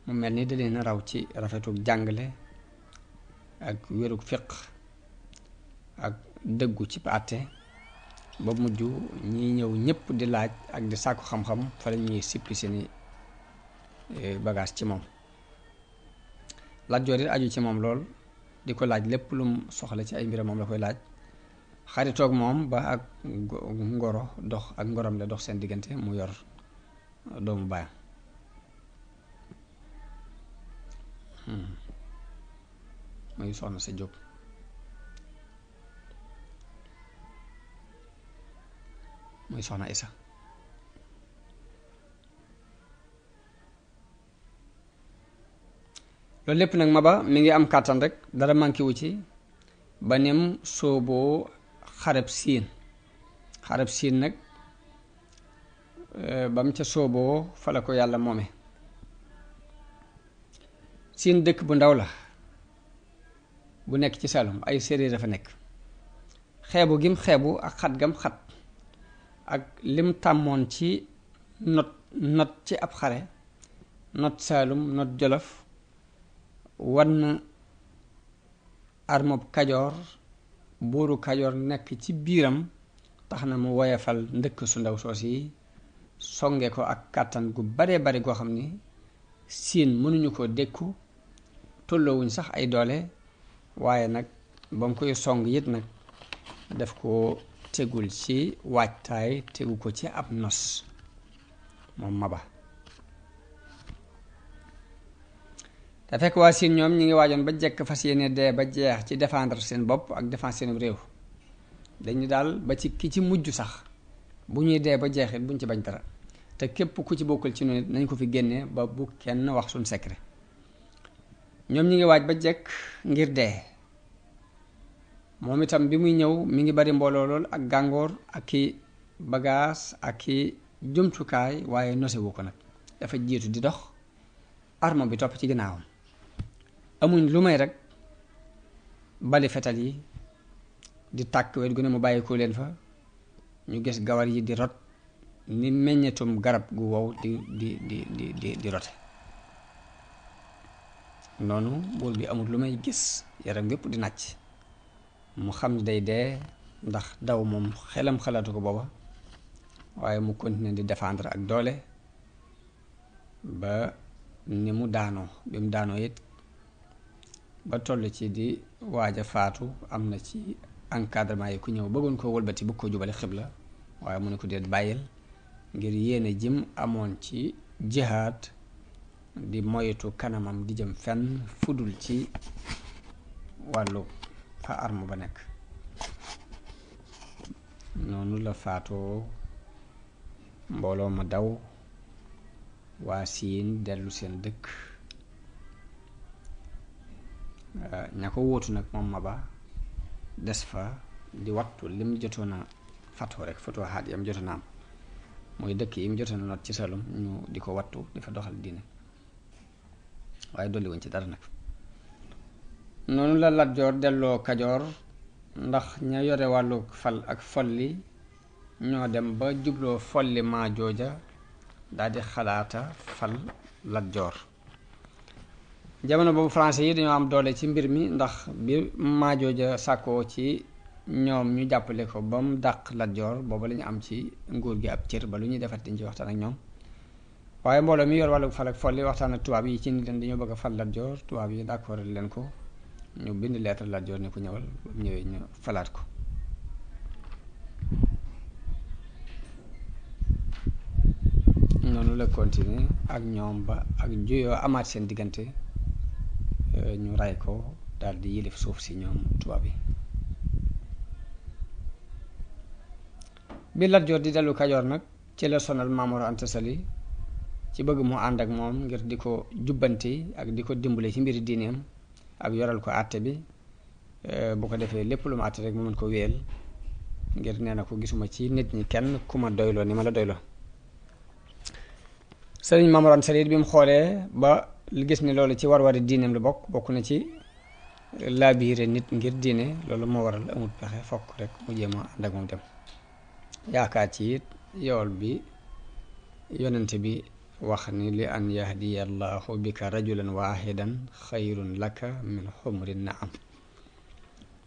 mu mel ni da leen raw ci rafetuk jàngale ak wérug fiq ak dëggu ci àtte ba mujj ñi ñëw ñëpp di laaj ak di sàkku xam-xam fa la ñuy sippi seeni bagage ci moom. Lat Joor it aju ci moom lool di ko laaj lépp lum soxla ci ay mbiram moom la koy laaj, xaritoog moom ba ak ngoro dox ak ngorom la dox seen diggante mu yor doomu baayam. muy soxna sa Jóob. muy soxna Isa. loolu lépp nag Maba mi ngi am kàttan rek dara manqué wu ci ba nim sooboo xarab siin nag ba mu ca sooboo fa la ko yàlla moome. siin dëkk bu ndaw la bu nekk ci Saalum, ay séeréer dafa nekk. xeebu gim xeebu ak xat gam xat ak lim tàmmoon ci not ci ab xare, not Saalum not Jolof, wan armob Kajoor, buuru Kajoor nekk ci biiram, tax na mu woyefal ndëkk su ndaw soos yi songe ko ak kàttan gu bare bari goo xam ni siin mënuñu ko dékku, tolloowuñ sax ay doole, waaye nag ba mu koy song it nag daf ko tegul ci waajtaay, tegu ko ci ab nos moom Maba. te fekk waa siin ñoom ñi ngi waajoon ba jekk fas yéene dee ba jeex ci défendre seen bopp ak défendre seen réew. dañu daal ba ci ki ci mujj sax bu ñuy dee ba jeexit buñ ci bañ dara, te képp ku ci bokkul ci noonu nañ ko fi génnee ba bu kenn wax suñ secret. ñoom ñi ngi waaj ba jekk ngir dee. moom itam bi muy ñëw mi ngi bari mbooloo lool ak gàngoor ak i bagaas ak i jumtukaay, waaye nosewu ko nag, dafa jiitu di dox, arme bi topp ci ginnaawam. amuñ lu may rek bali fetal yi di tàkk wet gu ne mu bàyyi ko leen fa, ñu gis gawar yi di rot ni meññetum garab gu wow di rote noonu. buur bi amul lu may gis yaram yépp di nàcc, mu xam ni day dee ndax daw moom xelam xalaatu ko booba, waaye mu continuer di défendre ak doole ba ni mu daanoo. bi mu daanoo it ba toll ci di waaj a faatu, am na ci encadrement yi ku ñëw bëggoon koo wëlbati bëgg ko jubale xibla, waaye mu ne ko déet bàyyil, ngir yéene jim amoon ci jihaad di moytu kanamam di jëm fenn fudul ci wàllu fa arme ba nekk. noonu la faatoo, mbooloo ma daw, waa siin dellu seen dëkk. ña ko wóotu nag moom Maba des fa di wattu lim jotoon a fatoo rek fatoo xaat yam jotoon a am, mooy dëkk yi mu jotoon a not ci Saalum ñu di ko wattu di fa doxal diine, waaye dolli wuñ ci dara nag. noonu la Lat Joor delloo Kajoor, ndax ña yore wàllu fal ak folli ñoo dem ba jubloo folli maa jooja daldi xalaata fal Lat Joor. jamono boobu français yi dañoo am doole ci mbir mi, ndax bi maa jooja sàkkoo ci ñoom ñu jàppale ko ba mu dàq Lat Joor booba la ñu am ci nguur gi ab cër ba lu ñuy defat dañ ci waxtaan ak ñoom waaye mbooloo mi yor wàllu fal ak folli waxtaan ak tubaab yi ci ni leen dañoo bëgg a fal Lat Joor tubaab yi d'accord leen ko ñu bind lettre Lat Joor ni ko ñëwal ñëwee ñu falaat ko noonu la continuer ak ñoom ba ak juyoo amaat seen diggante ñu ray ko daal di yilif suuf si ñoom tubaab yi bi Lat Joor di dellu Kajoor nag ci la sonal Maam Mor Anta Sali ci bëgg mu ànd ak moom ngir di ko jubbanti ak di ko dimbale ci mbiri diineem ak yoral ko àtte bi bu ko defee lépp lu mu àtte rek mu mën ko wéyal ngir nee na ko gisuma ci nit ñi kenn ku ma doyloo ni ma la doyloo sëriñ Maam Mor Anta Sali bi mu xoolee ba gis ni loolu ci war-wari diineem la bokk na ci laabiire nit ngir diine loolu moo waral amul pexe fokk rek mu jéem a ànd ak moom dem yaakaar ci it yool bi yonente bi wax ni li an yahdiya allahu bika rajulan wahidan xayrun laka min xumri naam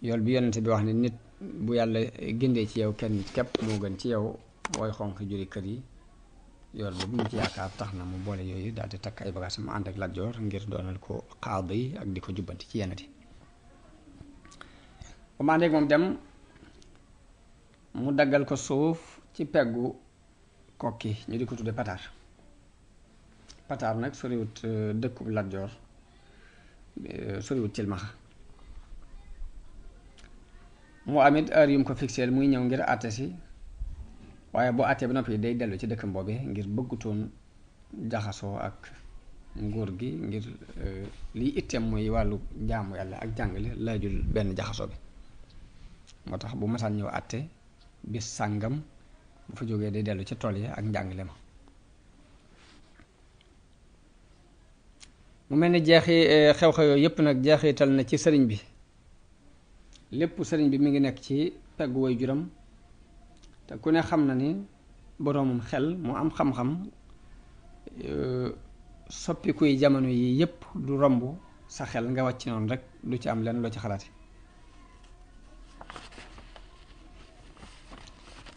yool bi yonente bi wax ni nit bu yàlla gindee ci yow kenn képp moo gën ci yow wooy xonq juri kër yi yool boobu mu ci yaakaar tax na mu boole yooyu daal di takk ay bagages mu ànd ak Lat Joor ngir doonal ko xaadi yi ak di ko jubbanti ci yenn yi bu ma àndeek moom dem mu daggal ko suuf ci peggu kokki ñu di ko tudde Pataar Pataar nag soriwut dëkkub Lat Joor soriwut Cilmaxa mu amit heure yu mu ko fixeel muy ñëw ngir àtte si waaye boo àttee ba noppi day dellu ci dëkkam boobee ngir bëggutoon jaxasoo ak nguur gi ngir liy itteem muy wàllu jaamu yàlla ak jàngale laajul benn jaxasoo bi moo tax bu masaan ñëw àtte bis sàngam bu fa jógee day dellu ci tool yi ak njàngale ma mu mel ni xew-xew yooyu yépp nag jeexital na ci sëriñ bi lépp sëriñ bi mi ngi nekk ci peggu way juram te ku ne xam na ni boroomum xel mu am xam-xam soppikuy jamono yi yépp du romb sa xel nga wàcc noonu rek du ci am lenn loo ci xalaate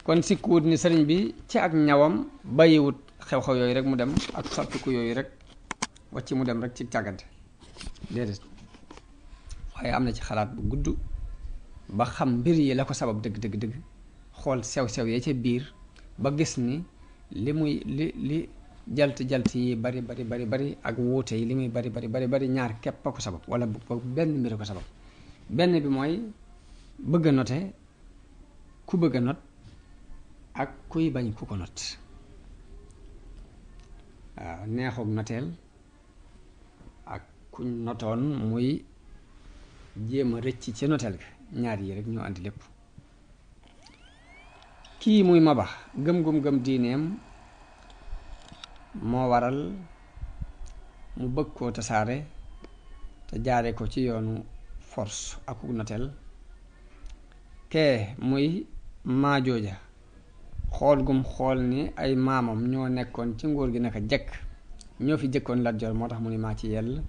kon sikkuwut ni sëriñ bi ci ak ñawam bàyyiwut xew-xew yooyu rek mu dem ak soppiku yooyu rek wàcc mu dem rek ci càggante déedéet waaye am na ci xalaat bu gudd ba xam mbir yi la ko sabab dëgg dëgg dëgg xool sew-sew ya ca biir ba gis ni li jalt yi bari ak wuute yi li muy bari ñaar képp a ko sabab wala benn mbir a ko sabab benn bi mooy bëgg a note ku bëgg a not ak kuy bañ ku ko not waaw neexoog noteel ak kuñ notoon muy jéem a rëcc ci noteel ga ñaar yi rek ñoo andi lépp kii muy Maba gëm diineem moo waral mu bëgg koo tasaare te jaare ko ci yoonu force ak noteel kee muy Maajooja xool gum xool ni ay maamam ñoo nekkoon ci nguur gi naka jekk ñoo fi jëkkoon Lat Joor moo tax mu ni maa ci yell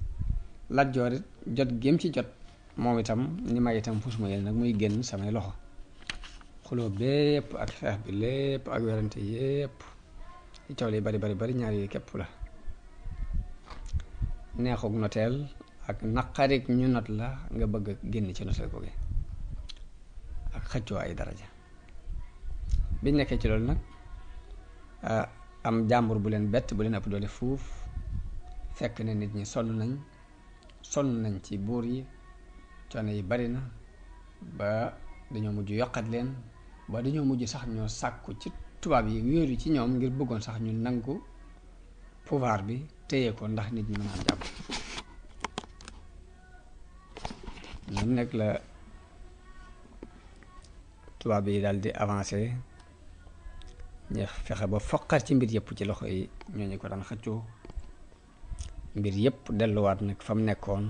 Lat Joor it jot gém ci jot moom itam ni ma itam fu suma yell nag muy génn samay loxo xuloo bépp ak xeex bi lépp ak werante yépp li coow li bari ñaar yi képp la neexug noteel ak naqarik ñu not la nga bëgg génn ci noteel googu ak xëccoo ay daraja biñ nekkee ci loolu nag am jàmbur bu leen bett bu leen ëpp doole fuuf fekk ne nit ñi sonn nañ ci buur yi coono yi bari na ba dañoo mujj yokkat leen ba dañoo mujj sax ñoo sàkku ci tubaab yi wéeru ci ñoom ngir bëggoon sax ñu nangu pouvoir bi téye ko ndax nit ñi mën a am jàmm ñoom nag la tubaab yi daal di avancé ñu fexe ba foqar ci mbir yëpp ci loxo yi ñooñu ko daan xëccoo mbir yëpp delluwaat nag fa mu nekkoon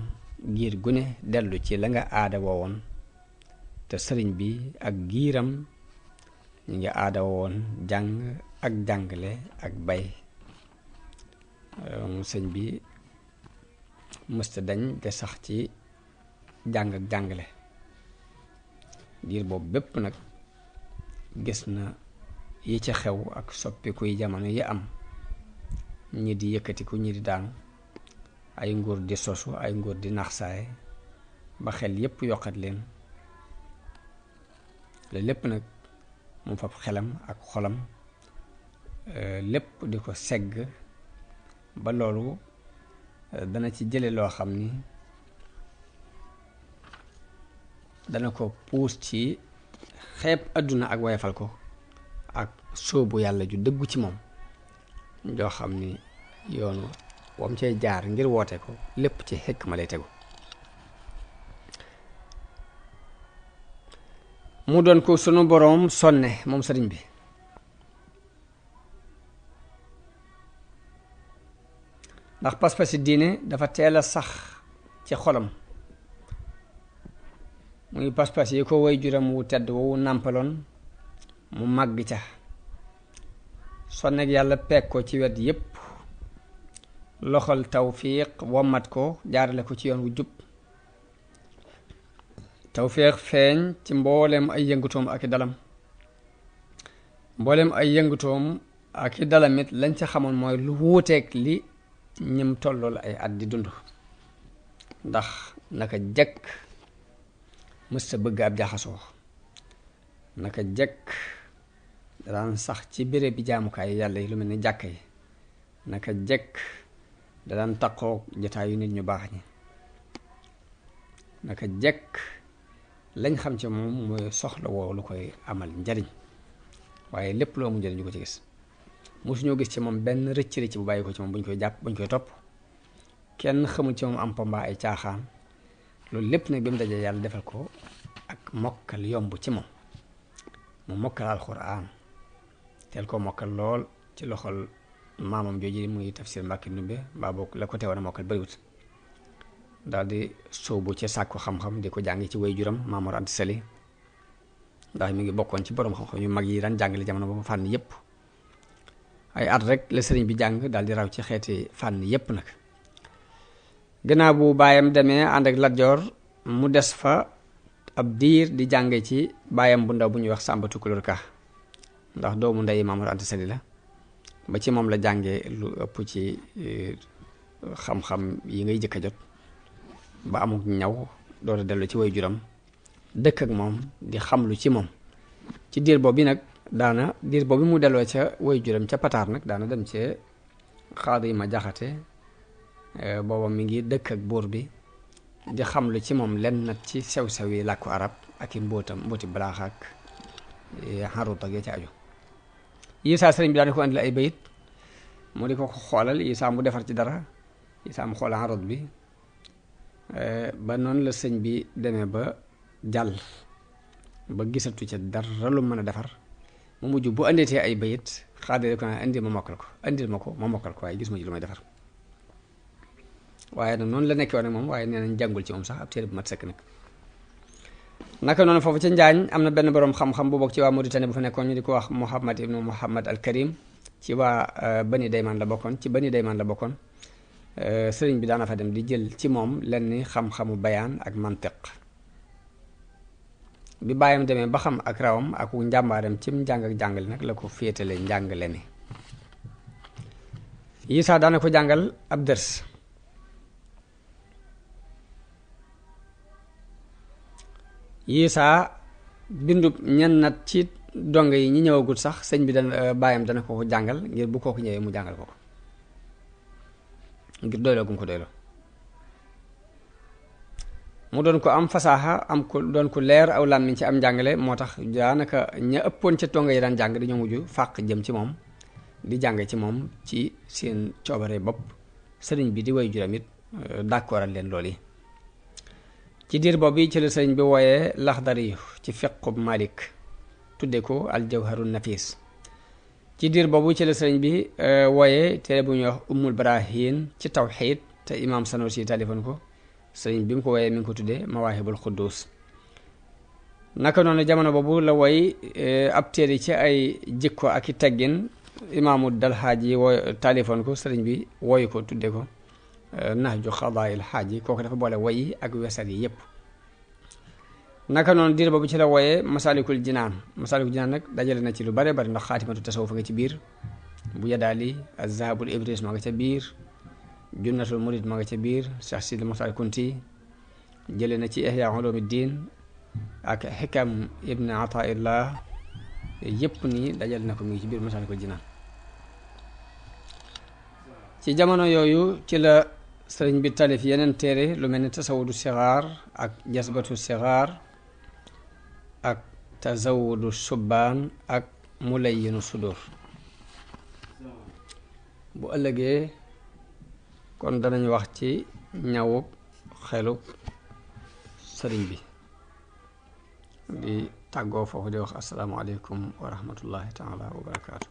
giir gune dellu ci la nga aada woowoon te sëriñ bi ak giiram ñu ngi aada woowoon jàng ak jàngale ak bay sëñ bi mësta dañ de sax ci jàng ak jàngale diir boobu bépp nag gis na yi ca xew ak soppiku yi jamono yi am, ñi di yëkkatiku ñi di daanu, ay nguur di sosu ay nguur di naxsaay ba xel yépp yokkat leen. la lépp nag mu fab xelam ak xolam lépp di ko segg ba loolu dana ci jële loo xam ni dana ko puus ci xeeb àdduna ak wayafal ko ak sóobu yàlla ju dëggu ci moom joo xam ni yoonu wam cay jaar ngir woote ko lépp ci xekk ma lay tegu. mu doon ko sunu boroom sonne moom sëriñ bi ndax pas-pasi diine dafa teel a sax ci xolam, muy pas-pas yi ko way juram wu tedd wowu nàmpaloon mu màgg ca sonnek yàlla peeg ko ci wet yépp, loxol tawfiq wommat ko jaarale ko ci yoon wu jub. tawfiq feeñ ci mbooleem ay yëngutoom ak i dalam, mbooleem ay yëngutoom ak i dalamit lañ ca xamoon mooy lu wuuteeg li ñim tollool ay at di dund, ndax naka jekk mësta bëgg ab jaxasoo, naka jekk daan sax ci béréb bi jaamukaay yàlla yi lu mel ni jàkka yi, naka jekk daan taqoo jotaayu nit ñu baax ñi, naka jekk lañ xam ci moom mooy soxla woo lu koy amal njariñ, waaye lépp loo mu njariñ ñu ko ci gis. mosuñoo gis ci moom benn rëcc bu bàyyi ko ci moom buñ koy jàpp buñ koy topp, kenn xamul ci moom am pomba ay caaxaan. loolu lépp nag bi mu dajee yàlla defal ko ak mokkal yomb ci moom, mu mokkal alxuraan teel ko mokkal lool ci loxol maamam jooju muy tafsir Mbàkke Ndumbe mbaa boog la ko teewoon a mokkal bariwut. daal di sóobu ci sàkku xam-xam di ko jàng ci way juram Maamor Anta Sali, ndax mi ngi bokkoon ci borom xam-xam yu mag yi daan jàngale jamono boobu fànn yépp. ay at rek la sëriñ bi jàng daal di raw ci xeeti fànn yépp nag. gannaaw bu baayam demee ànd ak Lat Joor mu des fa ab diir di jànge ci baayam bu ndaw bu ñuy wax Sàmba Tukulóor Ka, ndax doomu ndey Maamor Anta Sali la, ba ci moom la jànge lu ëpp ci xam-xam yi ngay jëkk a jot ba amuk ñaw door a dellu ci way juram dëkk ak moom di xamlu ci moom. ci diir boobu nag diir boobu mu delloo ca way juram ca Pataar nag daana dem ci Xaadi Ma Jaxate, booba mi ngi dëkk ak buur bi di xamlu ci moom lenn nag ci sew-sew yi làkku arab ak i mbooti balaax ak xarut ak ya ci aju. Isaa sëriñ bi daana ko andil ay bayit mu di ko xoolal, Isaa mu defar ci dara, Isaa mu xoolal xarut bi ba noonu la sëñ bi demee ba jàll ba gisatu ca dara lu mën a defar, mu mujj bu andeetee ay bayit xaadire ko naa indil ma mokkal ko, indil ma ko ma mokkal ko, waaye gis ma ci lu may defar. waaye nag noonu la nekkee woon moom, waaye nee nañ jàngul ci moom sax ab téere bu mat sëkk nag. naka noonu foofu ca Njaañ am na benn boroom xam-xam bu bokk ci waa Mauritanie bu fa nekkoon ñu di ko wax Muhammad ibnu Muhammad al Karim, ci waa Bani Daymaan la bokkoon, sëriñ bi daana fa dem di jël ci moom lenn xam-xamu bayaan ak mantiq. bi bàyyam demee ba xam ak rawam ak njàmbaaram cim njàng ak jàngale nag la ko féetale njàngale mi. Isaa daana ko jàngal ab dërs, Isaa bindub ñenn nat ci dongo yi ñi ñëwagul sax sëñ bi bàyyam dana ko jàngal ngir bu kooku ñëwee mu jàngal ko ngir doyloo gum ko doyloo. mu doon ko am fasaaxa am ko doon ko leer aw làmmiñ ci am njàngale, moo tax daanaka ña ëppoon ca dongo yi daan jàng dañoo mujj fàq jëm ci moom di jàng ci moom ci seen coobare bopp. sëriñ bi di way juram it d'accordal leen loolu yi. ci diir boobu ci la sëriñ bi wooyee Laxdari ci fiqub Malik tudde ko Aljawharun Nafis. ci diir boobu ci la sëriñ bi wooyee téere bu ñuy wax Ummul Barahin ci tawxiid te imaam Sanusi talifoon ko, sëriñ bi mu ko wooyee mi ngi ko tuddee Mawaahibul Quddus. naka noonu jamono boobu la woy ab téere ci ay jikko ak i teggin, imaamu Dalhaaji talifoon ko, sëriñ bi wooyu ko tudde ko Nahju Qadaa'il Haaji. kooku dafa boole woy ak wesar yi yépp. naka noonu diir boobu ci la wooyee Masaalikul Jinaan nag dajale na ci lu bare bari ndax xaatimatu tasawuf nga ci biir bu Yadaali Az-Zahabul Ibris ma nga ca biir Junnatul Murid ma nga ca biir Cheikh Sidi Moxtaar Kunti jële na ci Ihya Ulumuddin ak Xikam Ibn Ataillah yëpp nii dajale na ko mi ngi ci biir Masaalikul Jinaan ci jamono yooyu ci la sëriñ bi talif yeneen téere lu mel ni tasawudu sixaar ak jasbatu sixaar ak tazawudu subbaan ak mulayyinu sudur bu ëllëgee kon danañ wax ci ñawub xelub sëriñ bi di tàggoo foofu di wax assalaamu aleykum wa rahmatullahi taala wa barakaatu